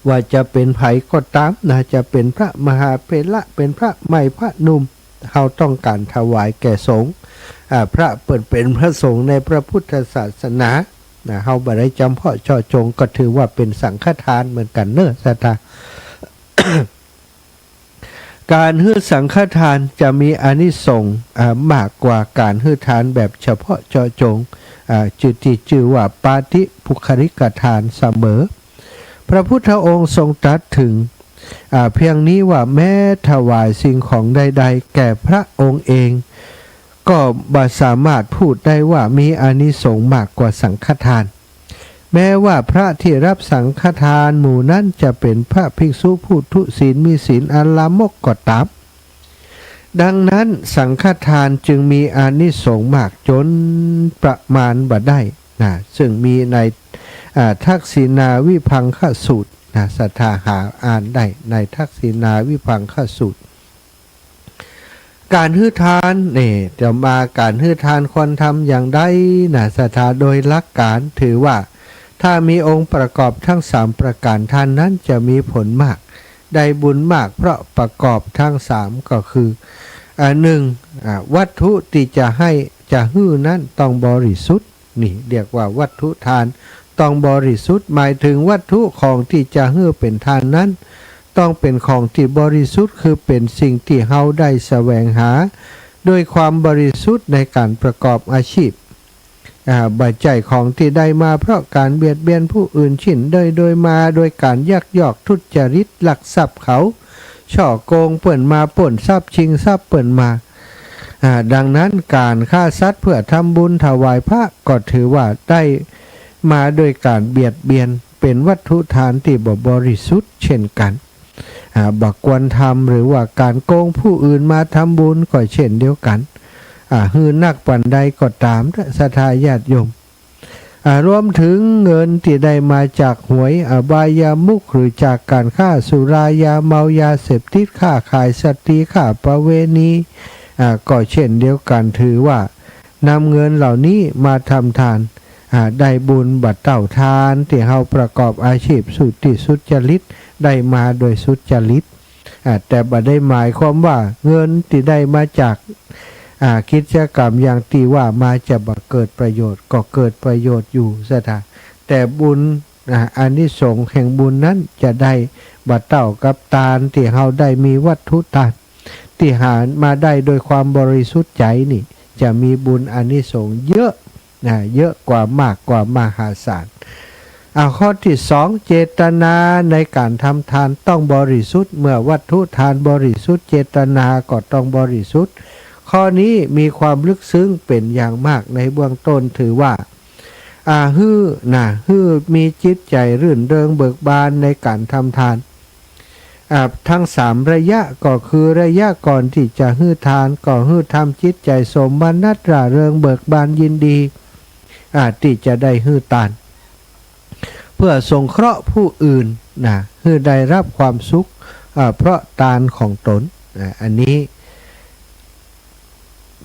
ว่าจะเป๋นใผก็ต๋ามนะ จะเป๋นพระมหาเถระ เป๋นพระใหม่พระหนุ่ม เฮาต้องก๋านถวายแก่สงฆ์ อ่า พระเปิ้นเป๋นพระสงฆ์ในพระพุทธศาสนา นะ เฮาบ่ได้จ๋ำเพาะเจาะจง ก็ถือว่าเป๋นสังฆทานเหมือนกั๋นเน่อ ศรัทธา ก๋านหื้อสังฆทานจะมีอานิสงส์ อ่า มากกว่าก๋านหื้อทานแบบเฉพาะเจาะจง อ่า จื้อตี้จื้อว่าปาฏิปุคคลิกทานเสมอ พระพุทธองค์ทรงตรัสถึง อ่า เพียงนี้ว่าแม้ถวายสิ่งของใดๆ แก่พระองค์เอง ก็บ่สามารถพูดได้ว่ามีอานิสงส์มากกว่าสังฆทาน แม้ว่าพระที่ฮับสังฆทานหมู่นั้นจะเป๋นพระภิกษุผู้ทุศีลมีศีลอันลามกก็ต๋าม ดังนั้นสังฆทานจึงมีอานิสงส์มากจ๋นประมาณบ่ได้นะ ซึ่งมีใน อ่า ทักษิณาวิภังคสูตรนะ ศรัทธาหาอ่านได้ในทักษิณาวิภังคสูตร ก๋านหื้อทานนี่ จะมาก๋านหื้อทานควรทำอย่างใดนะ ศรัทธา โดยหลักก๋านถือว่า ถ้ามีองค์ประกอบทั้งสามประก๋าน ทานนั้นจะมีผลมาก ได้บุญมาก เพราะประกอบทั้งสามก็คือ อ่า หนึ่ง อ่า วัตถุตี้จะหื้อ จะหื้อนั้นต้องบริสุทธิ์ นี่เรียกว่าวัตถุทานต้องบริสุทธิ์ หมายเถิงวัตถุของตี้จะหื้อเป๋นทานนั้น ต้องเป๋นของตี้บริสุทธิ์ คือเป๋นสิ่งตี้เฮาได้แสวงหา โดยความบริสุทธิ์ในก๋านประกอบอาชีพ อ่า บ่ใจ้ของตี้ได้มาเพราะก๋านเบียดเบียนผู้อื่น ชิ้นเดิยโดยมาโดยก๋านยักยอกทุจริต ลักทรัพย์เขา ฉ้อโกงเปิ้นมา ปล้นทรัพย์ ชิงทรัพย์เปิ้นมา อ่า ดังนั้นก๋านฆ่าสัตว์เพื่อทำบุญถวายพระก็ถือว่าได้มาโดยก๋านเบียดเบียน เป๋นวัตถุทานตี้บ่บริสุทธิ์เช่นกั๋น อ่า บ่ควรทำ หรือว่าก๋านโกงผู้อื่นมาทำบุญก็เช่นเดียวกั๋น อ่า หื้อนักปานใดก็ต๋าม ศรัทธาญาติโยม อ่า รวมเถิงเงินตี้ได้มาจากหวย อบายมุข หรือจากก๋านค้าสุรา ยาเมา ยาเสพติด ค้าขายสตรี ค้าประเวณี อ่า ก็เช่นเดียวกั๋น ถือว่านำเงินเหล่านี้มาทำทาน อ่า ได้บุญบ่เต้าทานตี้เฮาประกอบอาชีพสุตี้สุจริต ได้มาโดยสุจริต อ่า แต่บ่ได้หมายความว่าเงินตี้ได้มาจาก อ่า กิจกรรมอย่างตี้ว่ามาจะบ่เกิดประโยชน์ ก็เกิดประโยชน์อยู่ ศรัทธา แต่บุญ อ่า อานิสงส์แห่งบุญนั้นจะได้บ่เต้ากับตานตี้เฮาได้มีวัตถุทาน ตี้หามาได้โดยความบริสุทธิ์ใจ๋นี่ จะมีบุญอานิสงส์เยอะ นะ เยอะกว่า มากกว่า มหาศาล อ่า ข้อตี้สอง เจตนาในก๋านทำทานต้องบริสุทธิ์ เมื่อวัตถุทานบริสุทธิ์ เจตนาก็ต้องบริสุทธิ์ ข้อนี้มีความลึกซึ้งเป๋นอย่างมาก ในเบื้องต้นถือว่า อ่า หื้อ นะ หื้อมีจิตใจ๋รื่นเริงเบิกบานในก๋านทำทาน อ่า ทั้งสามระยะ ก็คือระยะก่อนตี้จะหื้อทาน ก็หื้อทำจิตใจ๋สมนัสร่าเริงเบิกบานยินดี อ่า ตี้จะได้หื้อตาน เพื่อสงเคราะห์ผู้อื่น นะ หื้อได้ฮับความสุข อ่า เพราะตานของตน อ่า อันนี้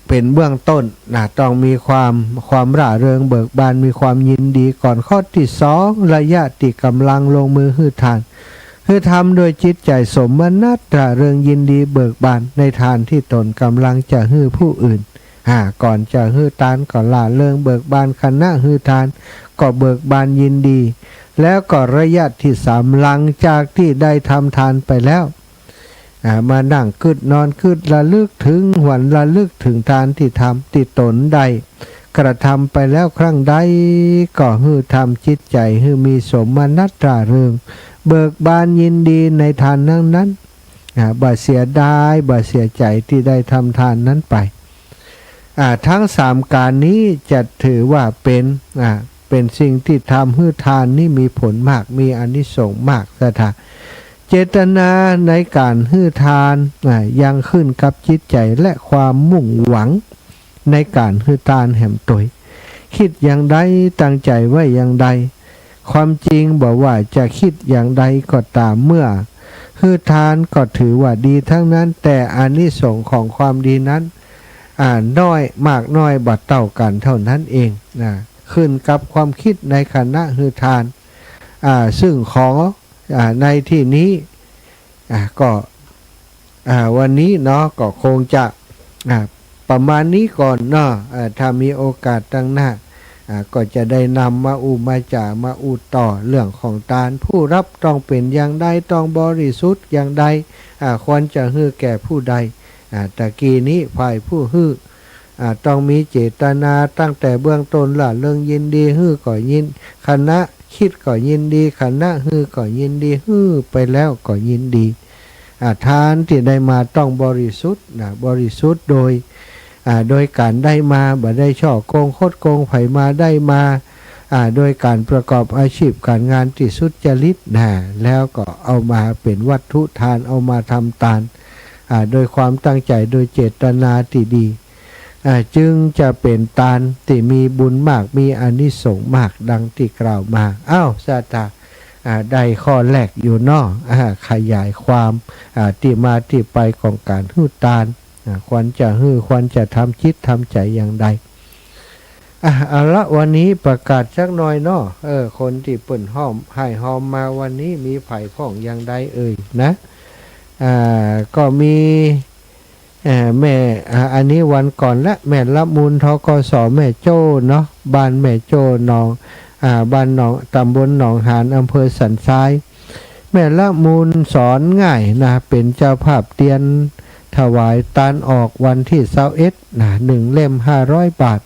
เป๋นเบื้องต้น นะ ต้องมีความ ความร่าเริงเบิกบาน มีความยินดีก่อน ข้อตี้สอง ระยะตี้ก่ำลังลงมือหื้อทาน หื้อทำโดยจิตใจ๋สมนัสร่าเริงยินดีเบิกบานในทานตี้ตนก่ำลังจะหื้อผู้อื่น อ่า ก่อนจะหื้อตานก็ร่าเริงเบิกบาน ขณะหื้อทานก็เบิกบานยินดี แล้วก็ระยะตี้สาม หลังจากตี้ได้ทำทานไปแล้ว อ่า มานั่งกึ๊ดนอนกึ๊ด ระลึกเถิงหวน ระลึกเถิงทานตี้ทำ ตี้ตนได้กระทำไปแล้วครั้งใด ก็หื้อทำจิตใจ๋หื้อมีสมนัสร่าเริง เบิกบานยินดีในทานนั้นๆ อ่า บ่เสียดาย บ่เสียใจ๋ตี้ได้ทำทานนั้นไป อ่า ทั้งสามก๋านนี้จะถือว่าเป๋น อ่า เป๋นสิ่งตี้ทำหื้อทานนี้มีผลมาก มีอานิสงส์มาก ศรัทธา เจตนาในก๋านหื้อทาน อ่า ยังขึ้นกับจิตใจ๋และความมุ่งหวังในก๋านหื้อทานแหมตวย กึ๊ดอย่างใด ตั้งใจ๋ไว้อย่างใด ความจริงบ่ว่าจะกึ๊ดอย่างใดก็ต๋าม เมื่อหื้อทานก็ถือว่าดีทั้งนั้น แต่อานิสงส์ของความดีนั้น อ่า น้อย มากน้อยบ่เต้ากั๋นเต้านั้นเอง นะ ขึ้นกับความกึ๊ดในขณะหื้อทาน อ่า ซึ่งขอ อ่า ในตี้นี้ อ่า ก็ อ่า วันนี้เนาะ ก็คงจะ อ่า ประมาณนี้ก่อนเนาะ อ่า ถ้ามีโอกาสตังหน้า อ่า ก็จะได้นำมาอู้มาจ๋า มาอู้ต่อเรื่องของตาน ผู้ฮับต้องเป๋นอย่างใด ต้องบริสุทธิ์อย่างใด อ่า ควรจะหื้อแก่ผู้ใด อ่า ตะกี้นี้ฝ่ายผู้หื้อ อ่า ต้องมีเจตนาตั้งแต่เบื้องต้น ร่าเริงยินดี หื้อก็ยิน ขณะกึ๊ดก็ยินดี ขณะหื้อก็ยินดี หื้อไปแล้วก็ยินดี อ่า ทานตี้ได้มาต้องบริสุทธิ์ นะ บริสุทธิ์โดย อ่า โดยก๋านได้มา บ่ได้ฉ้อโกงคดโกงใผมา ได้มา อ่า โดยก๋านประกอบอาชีพก๋านงานตี้สุจริต นะ แล้วก็เอามาเป๋นวัตถุทาน เอามาทำตาน อ่า โดยความตั้งใจ๋ โดยเจตนาตี้ดี อ่า จึงจะเป๋นตานตี้มีบุญมาก มีอานิสงส์มาก ดังตี้กล่าวมา อ้าว ศรัทธา อ่า ได้ข้อแรกอยู่เนาะ อ่า ขยายความ อ่า ตี้มาตี้ไปของก๋านหื้อตาน อ่า ควรจะหื้อ ควรจะทำจิตทำใจ๋อย่างใด อ่ะ เอาละ วันนี้ประกาศสักหน่อยเนาะ เออ คนตี้เปิ้นฮ้อม ฮ้ายฮอมมาวันนี้มีใผพ่องอย่างใดเอ่ยนะ อ่า ก็มี เอ่อ แม่ อ่า อันนี้วันก่อนละ แม่ละมูล ธ.ก.ส. แม่โจ้เนาะ บ้านแม่โจ้ หนอง อ่า บ้านหนอง ตำบลหนองหาน อำเภอสันทราย แม่ละมูลสอนง่ายนะ เป๋นเจ้าภาพเตียนถวายตานออกวันตี้ซาวเอ็ดนะ หนึ่งเล่มห้าร้อยบาท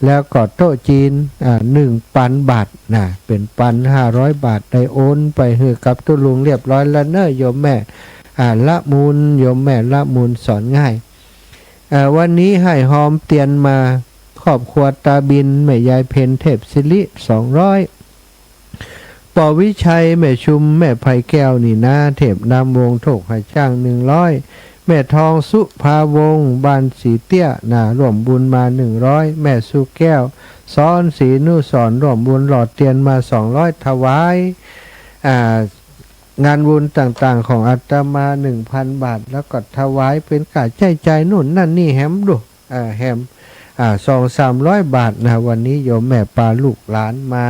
แล้วก็โต๊ะจีน อ่า หนึ่งปันบาทนะ เป๋นปันห้าร้อยบาท ได้โอนไปหื้อกับตุ๊ลุงเรียบร้อยแล้วเน้อ โยมแม่ อ่า ละมูล โยมแม่ละมูลสอนง่าย เอ่อ วันนี้ฮ้ายฮอมเตียนมา ครอบครัวตาบิน แม่ยายเพ็ญ เทพศิริ สองร้อย ปอวิชัย แม่ชุม แม่ไพแก้ว นี่นา เทพนามวงศ์ โคกหาดจ้าง หนึ่งร้อย แม่ทองสุภาวงศ์ บ้านสีเตี้ยนา ร่วมบุญมา หนึ่งร้อย แม่สุแก้ว สอนศรีนุสรณ์ ร่วมบุญหล่อเตียนมา สองร้อย ถวาย อ่า งานบุญต่างๆ ของอาตมา หนึ่งพันบาท แล้วก็ถวายเป๋นค่าใจ๊จ่ายโน่นนั่นนี่แหมดู อ่า แหม อ่า สองสามร้อยบาทนะ วันนี้โยมแม่ปาลูกหลานมา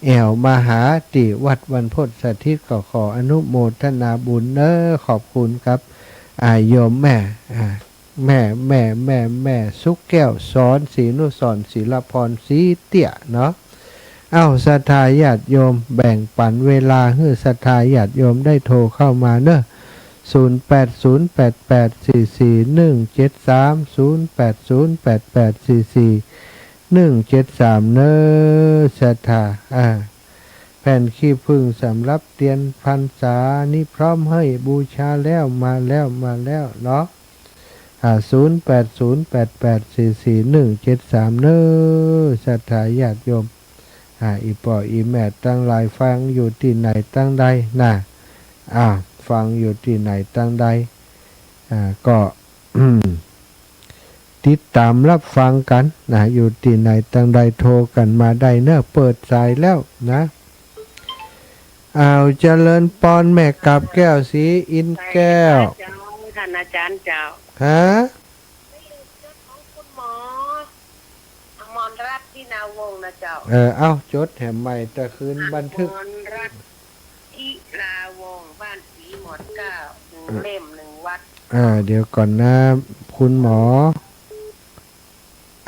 แอ่วมาหาตี้วัดบรรพตสถิต ก็ขออนุโมทนาบุญเน้อ ขอบคุณครับ อ่า โยมแม่ อ่า แม่ แม่ แม่ แม่สุแก้ว สอนศรีนุสรณ์ ศิลพร สีเตี้ยเนาะ เอ้า ศรัทธาญาติโยม แบ่งปันเวลาหื้อศรัทธาญาติโยมได้โทรเข้ามาเน้อ ศูนย์แปดศูนย์แปดแปดสี่สี่หนึ่งเจ็ดสาม ศูนย์แปดศูนย์แปดแปดสี่สี่หนึ่งเจ็ดสาม เน้อ ศรัทธา อ่า แผ่นขี้ผึ้งสำหรับเตียนพรรษานี้พร้อมหื้อบูชาแล้ว มาแล้ว มาแล้วเนาะ อ่า ศูนย์แปดศูนย์แปดแปดสี่สี่หนึ่งเจ็ดสาม เน้อ ศรัทธาญาติโยม อ่า อี่ป้ออี่แม่ตังหลายฟังอยู่ตี้ไหนตังใดนะ อ่า ฟังอยู่ตี้ไหนตังใด อ่า ก็ ติดต๋ามฮับฟังกั๋นนะ อยู่ตี้ไหนตังใดโทรกั๋นมาได้เน้อ เปิดสายแล้วนะ อ้าว เจริญปอน แม่กาบแก้ว ศรีอินแก้ว เจ้า ท่านอาจารย์เจ้า ฮะ ได้ยินเสียงของคุณหมอ อมรรัตน์ ธินาวงศ์นะเจ้า เออ เอ้า จดแหมใหม่ ตะคืนบันทึก อมรรัตน์ ธินาวงศ์ บ้านสีหมวดเก้า หนึ่งเล่มหนึ่งวัด อ่า เดี๋ยวก่อนนะ คุณหมอ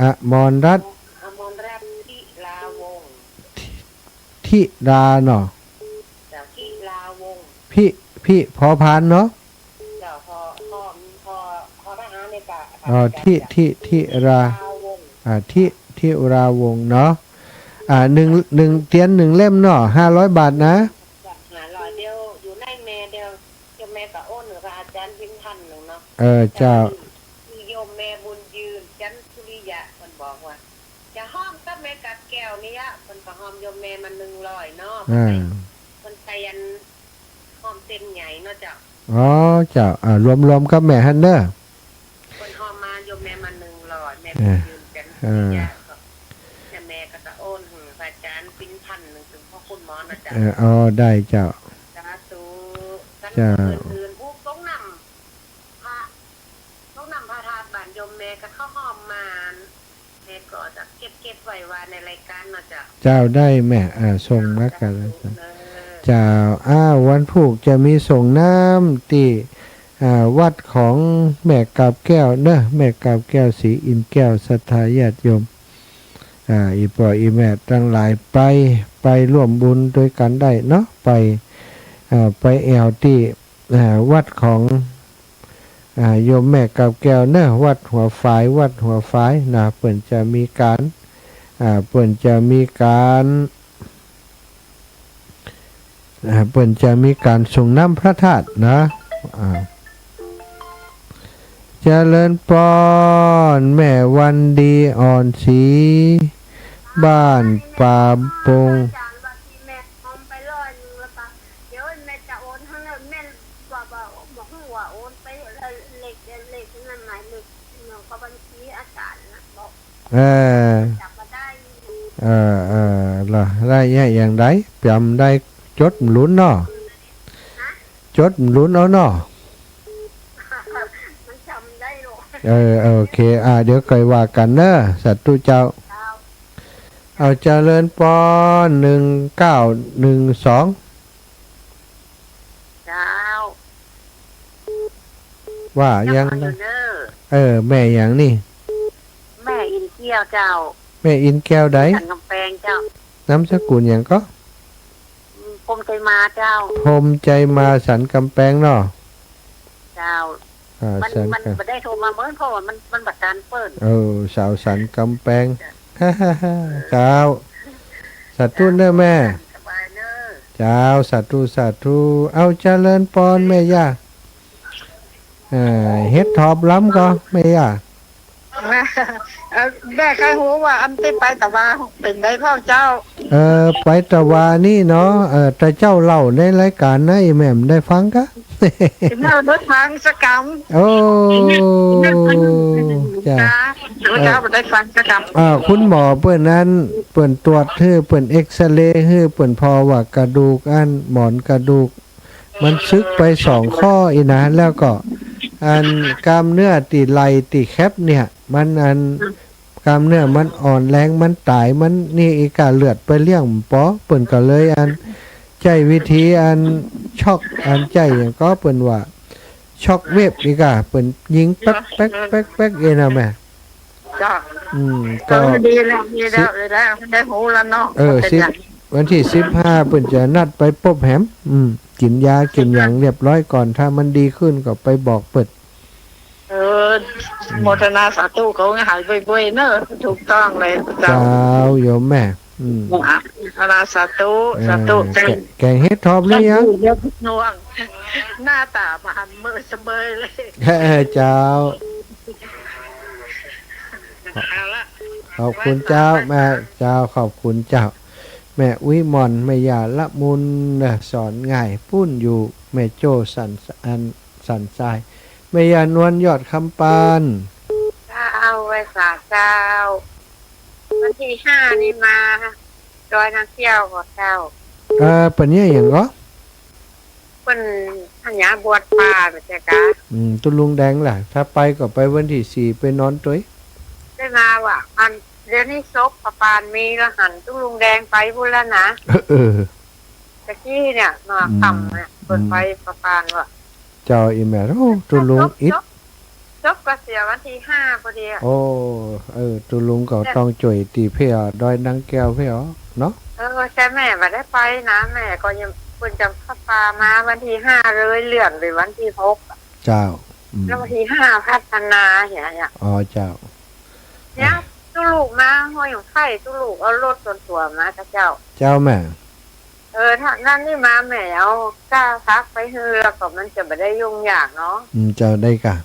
อมรรัตน์ อมรรัตน์ ธินาวงศ์ ธิ ธิดาเนาะ เจ้า ธินาวงศ์ พิ พิ ผอพานเนาะ เจ้า ผอ ผอ ผอ ผอทหารเนี่ยเจ้า อ๋อ ธิ ธิ ธิรา วงศ์ อ่า ธิ ธิราวงศ์เนาะ อ่า หนึ่ง หนึ่ง เตียนหนึ่งเล่มเนาะ ห้าร้อยบาทนะ เจ้า ห้าร้อย เดี๋ยวอยู่ในแม่ เดี๋ยว เดี๋ยวแม่ก็โอนหื้อพระอาจารย์พิมพ์พันหนึ่งเนาะ เออ เจ้า มีโยมแม่บุญยืน จันทร์สุริยะ เปิ้นบอกว่า จะฮ้อมกับแม่กาบแก้วนี่ยะ เปิ้นก็ฮ้อมโยมแม่มาหนึ่งร้อยเนาะ อ่า เปิ้นไปอันฮ้อมเส้นใหญ่เนาะเจ้า อ๋อ เจ้า อ่า รวมๆ กับแม่หั้นเน้อ เปิ้นฮ้อมมาโยมแม่มาหนึ่งร้อย แม่ เออ ยืนยัน เออ สัญญาก็ แม่ก็จะโอนหื้อพระอาจารย์พิมพ์พันหนึ่ง เถิงพ่อคุณหมอนะเจ้า เออ อ๋อ ได้เจ้า สาธุ เจ้า อื่นๆ ผู้สงน้ำพระ สงน้ำพระธาตุบ้านโยมแม่ก็เข้าฮ้อมมา แม่ก็จะเก็บๆ ไว้ว่าในรายการเนาะเจ้า เจ้า ได้แม่ อ่า ส่งมากั๋นแล้วกัน เออ เจ้า อ้าว วันพูกจะมีส่งน้ำตี้ อ่า วัดของแม่กาบแก้วเน้อ แม่กาบแก้ว ศรีอินแก้ว ศรัทธาญาติโยม อ่า อี่ป้ออี่แม่ตังหลายไป ไปร่วมบุญตวยกั๋นได้เนาะ ไป อ่า ไปแอ่วตี้ อ่า วัดของ อ่า โยมแม่กาบแก้วเน้อ วัดหัวฝาย วัดหัวฝายนะ เปิ้นจะมีก๋าน อ่า เปิ้นจะมีก๋าน อ่า เปิ้นจะมีก๋านส่งน้ำพระธาตุนะ อ่า เจริญปอน แม่วันดีอ่อนศรี บ้านป่าปง อาจารย์ว่าตี้แม่ฮ้อมไปร้อยหนึ่งแล้วก็ เดี๋ยวแม่จะโอนหื้อ แม่ว่า ว่า บ่ฮู้ว่าโอนไปเลข เลขนั้น หมายเลขหยังก็บัญชีอาจารย์นะ บอก เออ จำบ่ได้ เออ เออ ละ ละเยียะอย่างใด จำได้ จดบ่หลุนเนาะ ฮะ จดบ่หลุนเอาเนาะ มันจำได้เนาะ เออ โอเค อ่า เดี๋ยวก่อยว่ากั๋นเน้อ สาธุเจ้า เจ้า เอาเจริญปอน หนึ่งเก้าหนึ่งสอง เจ้า ว่ายัง เจ้า นะ อยู่เด้อ เออ แม่หยังนี่ แม่อินแก้วเจ้า แม่อินแก้วใด สันกำแปงเจ้า นามสกุลหยังก็ อืม พรหมใจมาเจ้า พรหมใจมาสันกำแปงเนาะ เจ้า อ่า มัน สัน มัน กำ บ่ได้โทรมาเมิน เพราะว่ามัน มันบ่ตันเปิ้น เออ สาวสันกำแปง เจ้า เจ้า สาธุเน้อแม่ สบายเน้อ เจ้า สาธุ สาธุ เอาเจริญปอนแม่ย่า เอ่อ เฮ็ดถอบลำก่อแม่ย่า เอ่อ แม่ใค่ฮู้ว่าอันตี้ไปตะวาเป๋นใดพ่องเจ้า เอ่อ ไปตะวานี่เนาะ เอ่อ ตะเจ้าเล่าในรายก๋านนะ อี่แม่บ่ได้ฟังกะ เล่าบ่ฟังสักกำ โอ้ เจ้า เจ้า เอ่อ เจ้าบ่ได้ฟังสักกำ อ่า คุณหมอเปิ้นนั้น เปิ้นตรวจหื้อ เปิ้นเอกซเรย์หื้อ เปิ้นผ่อว่ากระดูกอัน หมอนกระดูก มันสึกไปสองข้ออี้นะ แล้วก็อันกล้ามเนื้อตี้ไหล่ตี้แคปเนี่ย มันอัน อืม กล้ามเนื้อมันอ่อนแรง มันต๋าย มันนี่อีกา เลือดไปเลี้ยงบ่ปอ เปิ้นก็เลยอัน ใจ๊วิธีอันช็อก อันใจ๊หยังก็เปิ้นว่า ช็อกเวฟอีกา เปิ้นยิงแป๊ก แป๊ก แป๊ก แป๊ก เอ้ยนะแม่ จ้ะ อืม ก็ ก็ดีแล้ว ดีแล้ว สิ ดีแล้ว ได้ฮู้แล้วเนาะ เออ ว่าเป๋น สิบ หยัง วันตี้สิบห้าเปิ้นจะนัดไปปบแหม อืม กิ๋นยากิ๋นหยังเรียบร้อยก่อน ถ้ามันดีขึ้นก็ไปบอกเปิ้น เออ อืม โมทนาสาธุ ขอหื้อหายบ่อยๆ เน้อ ถูกต้องเลยเจ้า เจ้า โยมแม่ อืม โมทนาสาธุ เออ สาธุ แก๋ง แก๋งเฮ็ดถอบหรือยัง เดี๋ยวหน่วง หน้าต๋าบ่หันเมินเสมอเลย เออ เจ้า เอาละ ขอบคุณเจ้า แม่ เจ้า ขอบคุณเจ้า แม่วิมล แม่ย่าละมุนเน้อ สอนง่าย ปู๊นอยู่แม่โจ้ สัน อัน สันทราย แม่ย่านวล ยอดคำปาน เจ้า ไหว้สาเจ้า วันตี้ห้านี่มาดอยนางแก้วก่อเจ้า เอ่อ เป๋นเยียะหยังก่อ เปิ้นหันยาบวชป่า บ่าเจ้ากะ อืม ตุ๊ลุงแดงล่ะ ถ้าไปก็ไปวันตี้สี่ ไปนอนตวย ได้มาว่า อัน เดี๋ยวนี้ศพป้อปานมีแล้วหันตุ๊ลุงแดงไปปู๊นแล้วนะ เออ เออ ตะกี้เนี่ย มา อืม ค่ำเนี่ย เปิ้น อืม ไปป้อปานว่า เจ้า อี่แม่ โอ้ ตุ๊ลุงอิด ศพ ศพก็เสียวันตี้ห้าพอดีอะ โอ้ เออ ตุ๊ลุงก็ต้องจ้วยตี้เพ่อ ดอยนางแก้วเพ่อเนาะ เออ แต่แม่บ่ได้ไปนะ แม่ก็ยัง เปิ้นจะปามาวันตี้ห้าเลย เลื่อนไปวันตี้หกอะ เจ้า อืม แล้ววันตี้ห้าพัฒนาเหีย อ๋อ เจ้า เนี่ย อ่ะ ตุ๊ลุงมาห้วยหงส์ไข่ ตุ๊ลุงเอารถส่วนตั๋วมากับเจ้า เจ้าแม่ เออ ถ้านั้นนี่มาแม่เอาก้าพักไปหื้อ แล้วก็มันจะบ่ได้ยุ่งยากเนาะ อืม เจ้า ได้กะ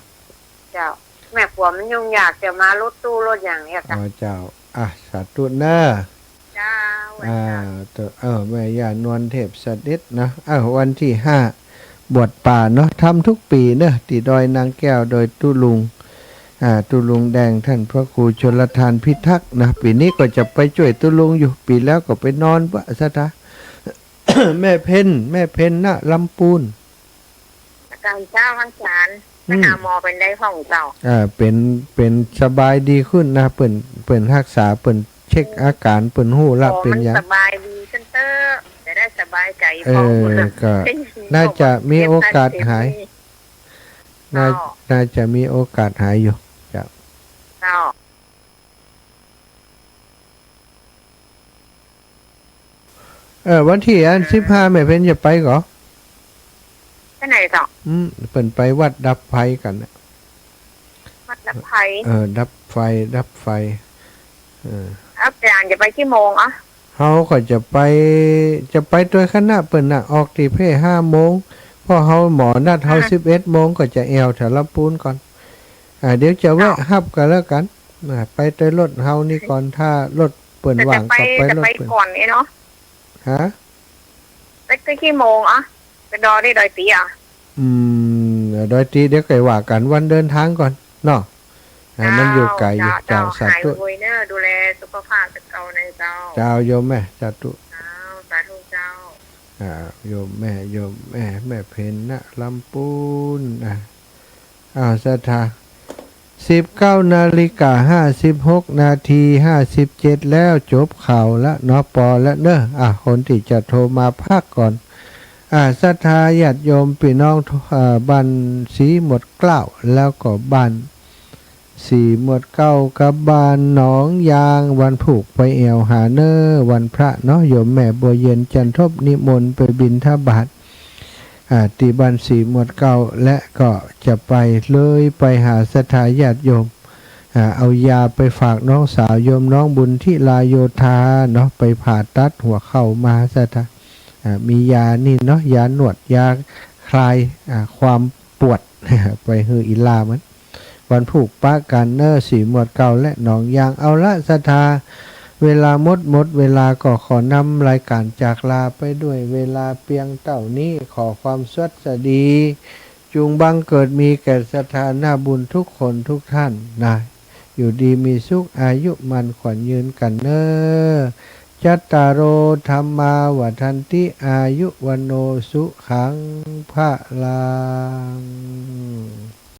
เจ้า แม่กั๋วมันยุ่งยาก จะมารถตู้รถหยังเนี่ยกะ อ๋อ เจ้า อ่ะ สาธุเน้อ เจ้า อ่า เจ้า เออ แม่ย่านวลเทพเสด็จนะ เออ วันตี้ห้า บวชป่าเนาะ ทำทุกปี๋เนาะ ตี้ดอยนางแก้ว โดยตุ๊ลุง อ่า ตุ๊ลุงแดง ท่านพระครูชลทานพิทักษ์นะ ปี๋นี้ก็จะไปจ้วยตุ๊ลุงอยู่ ปี๋แล้วก็ไปนอนปะสะทะ แม่เพ็ญ แม่เพ็ญ ณ ลำปูน อาการเจ้า พรรษา อืม ไปหาหมอเป๋นใดพ่องเจ้า เอ่อ เป๋น เป๋นสบายดีขึ้นนะ เปิ้น เปิ้นฮักษา เปิ้นเช็คอาการ เปิ้นฮู้ละ อ๋อ เป๋นหยัง มันสบายดีขึ้นเต๊อะ จะได้สบายใจ๋ เออ พ่อง ก็ น่าจะมีโอกาสหาย น่า เจ้า น่าจะมีโอกาสหายอยู่ เจ้า เจ้า เออ วันตี้อัน เออ สิบห้า แม่เพ็ญจะไปก่อ ไปไหนเจ้า อืม เปิ้นไปวัดดับไฟกั๋นน่ะ วัดดับไฟ เออ ดับไฟ ดับไฟ เออ อาจ๋ารย์จะไปกี่โมงอะ เฮาก็จะไป จะไปตวยคณะเปิ้นน่ะ ออกตี้เพ่ห้าโมง เพราะเฮาหมอนัดเฮา อ่า สิบเอ็ดโมง ก็จะแอ่วแถวลำปูนก่อน อ่า เดี๋ยวจะแวะ เจ้า ฮับกั๋นแล้วกั๋น อ่า ไปตวยรถเฮานี่ก่อน ถ้ารถเปิ้นว่างก็ไป จะไป จะไปรถเปิ้น ก่อนนี่เนาะ ฮะ ไปตวยกี่โมงอะ ไปดอยตี้ดอยตี๋อะ อืม ดอยตี๋เดี๋ยวก่อยว่ากั๋นวันเดินทางก่อนเนาะ อ่า มันอยู่ไก๋อยู่ เจ้า เจ้า สาธุ หายไวๆเน้อ ดูแลสุขภาพเจ้าเน่อเจ้า เจ้า โยมแม่ สาธุ เจ้า สาธุเจ้า อ่า โยมแม่ โยมแม่ แม่เพ็ญ ณ ลำปูน อ่ะ อ้าว ศรัทธา สิบเก้านาฬิกาห้าสิบหกนาที ห้าสิบเจ็ดแล้ว จบข่าวละเนาะ ปอละเนาะ อ่ะ คนตี้จะโทรมาพักก่อน อ่ะ ศรัทธาญาติโยมปี้น้อง อ่า บ้านสีหมวดเกล้า แล้วก็บ้านสีหมวดเกล้ากับบ้านหนองยาง วันพูกไปแอ่วหาเน้อ วันพระเนาะ โยมแม่บัวเย็นจันทบนิมนต์ไปบิณฑบาต อ่า ตี้บ้านสีหมวดเกล้า และก็จะไปเลยไปหาศรัทธาญาติโยม อ่า เอายาไปฝากน้องสาวโยมน้องบุญทิลาโยธาเนาะ ไปผ่าตัดหัวเข่ามา ศรัทธา อ่า มียานี่เนาะ ยานวด ยาคลาย อ่า ความปวด ไปหื้ออีหล้ามัน วันพูกปะกั๋นเน้อ สีหมวดเกล้าและหนองยาง เอาละศรัทธา เวลาหมด หมดเวลา ก็ขอนำรายก๋านจากลาไปด้วยเวลาเปียงเต้านี้ ขอความสวัสดี จุ่งบังเกิดมีแก่ศรัทธาหน้าบุญทุกคนทุกท่านนะ อยู่ดีมีสุข อายุมั่นขวัญยืนกั๋นเน้อ จัตตาโร ธัมมา วัฑฒันติ อายุ วัณโณ สุขัง พลัง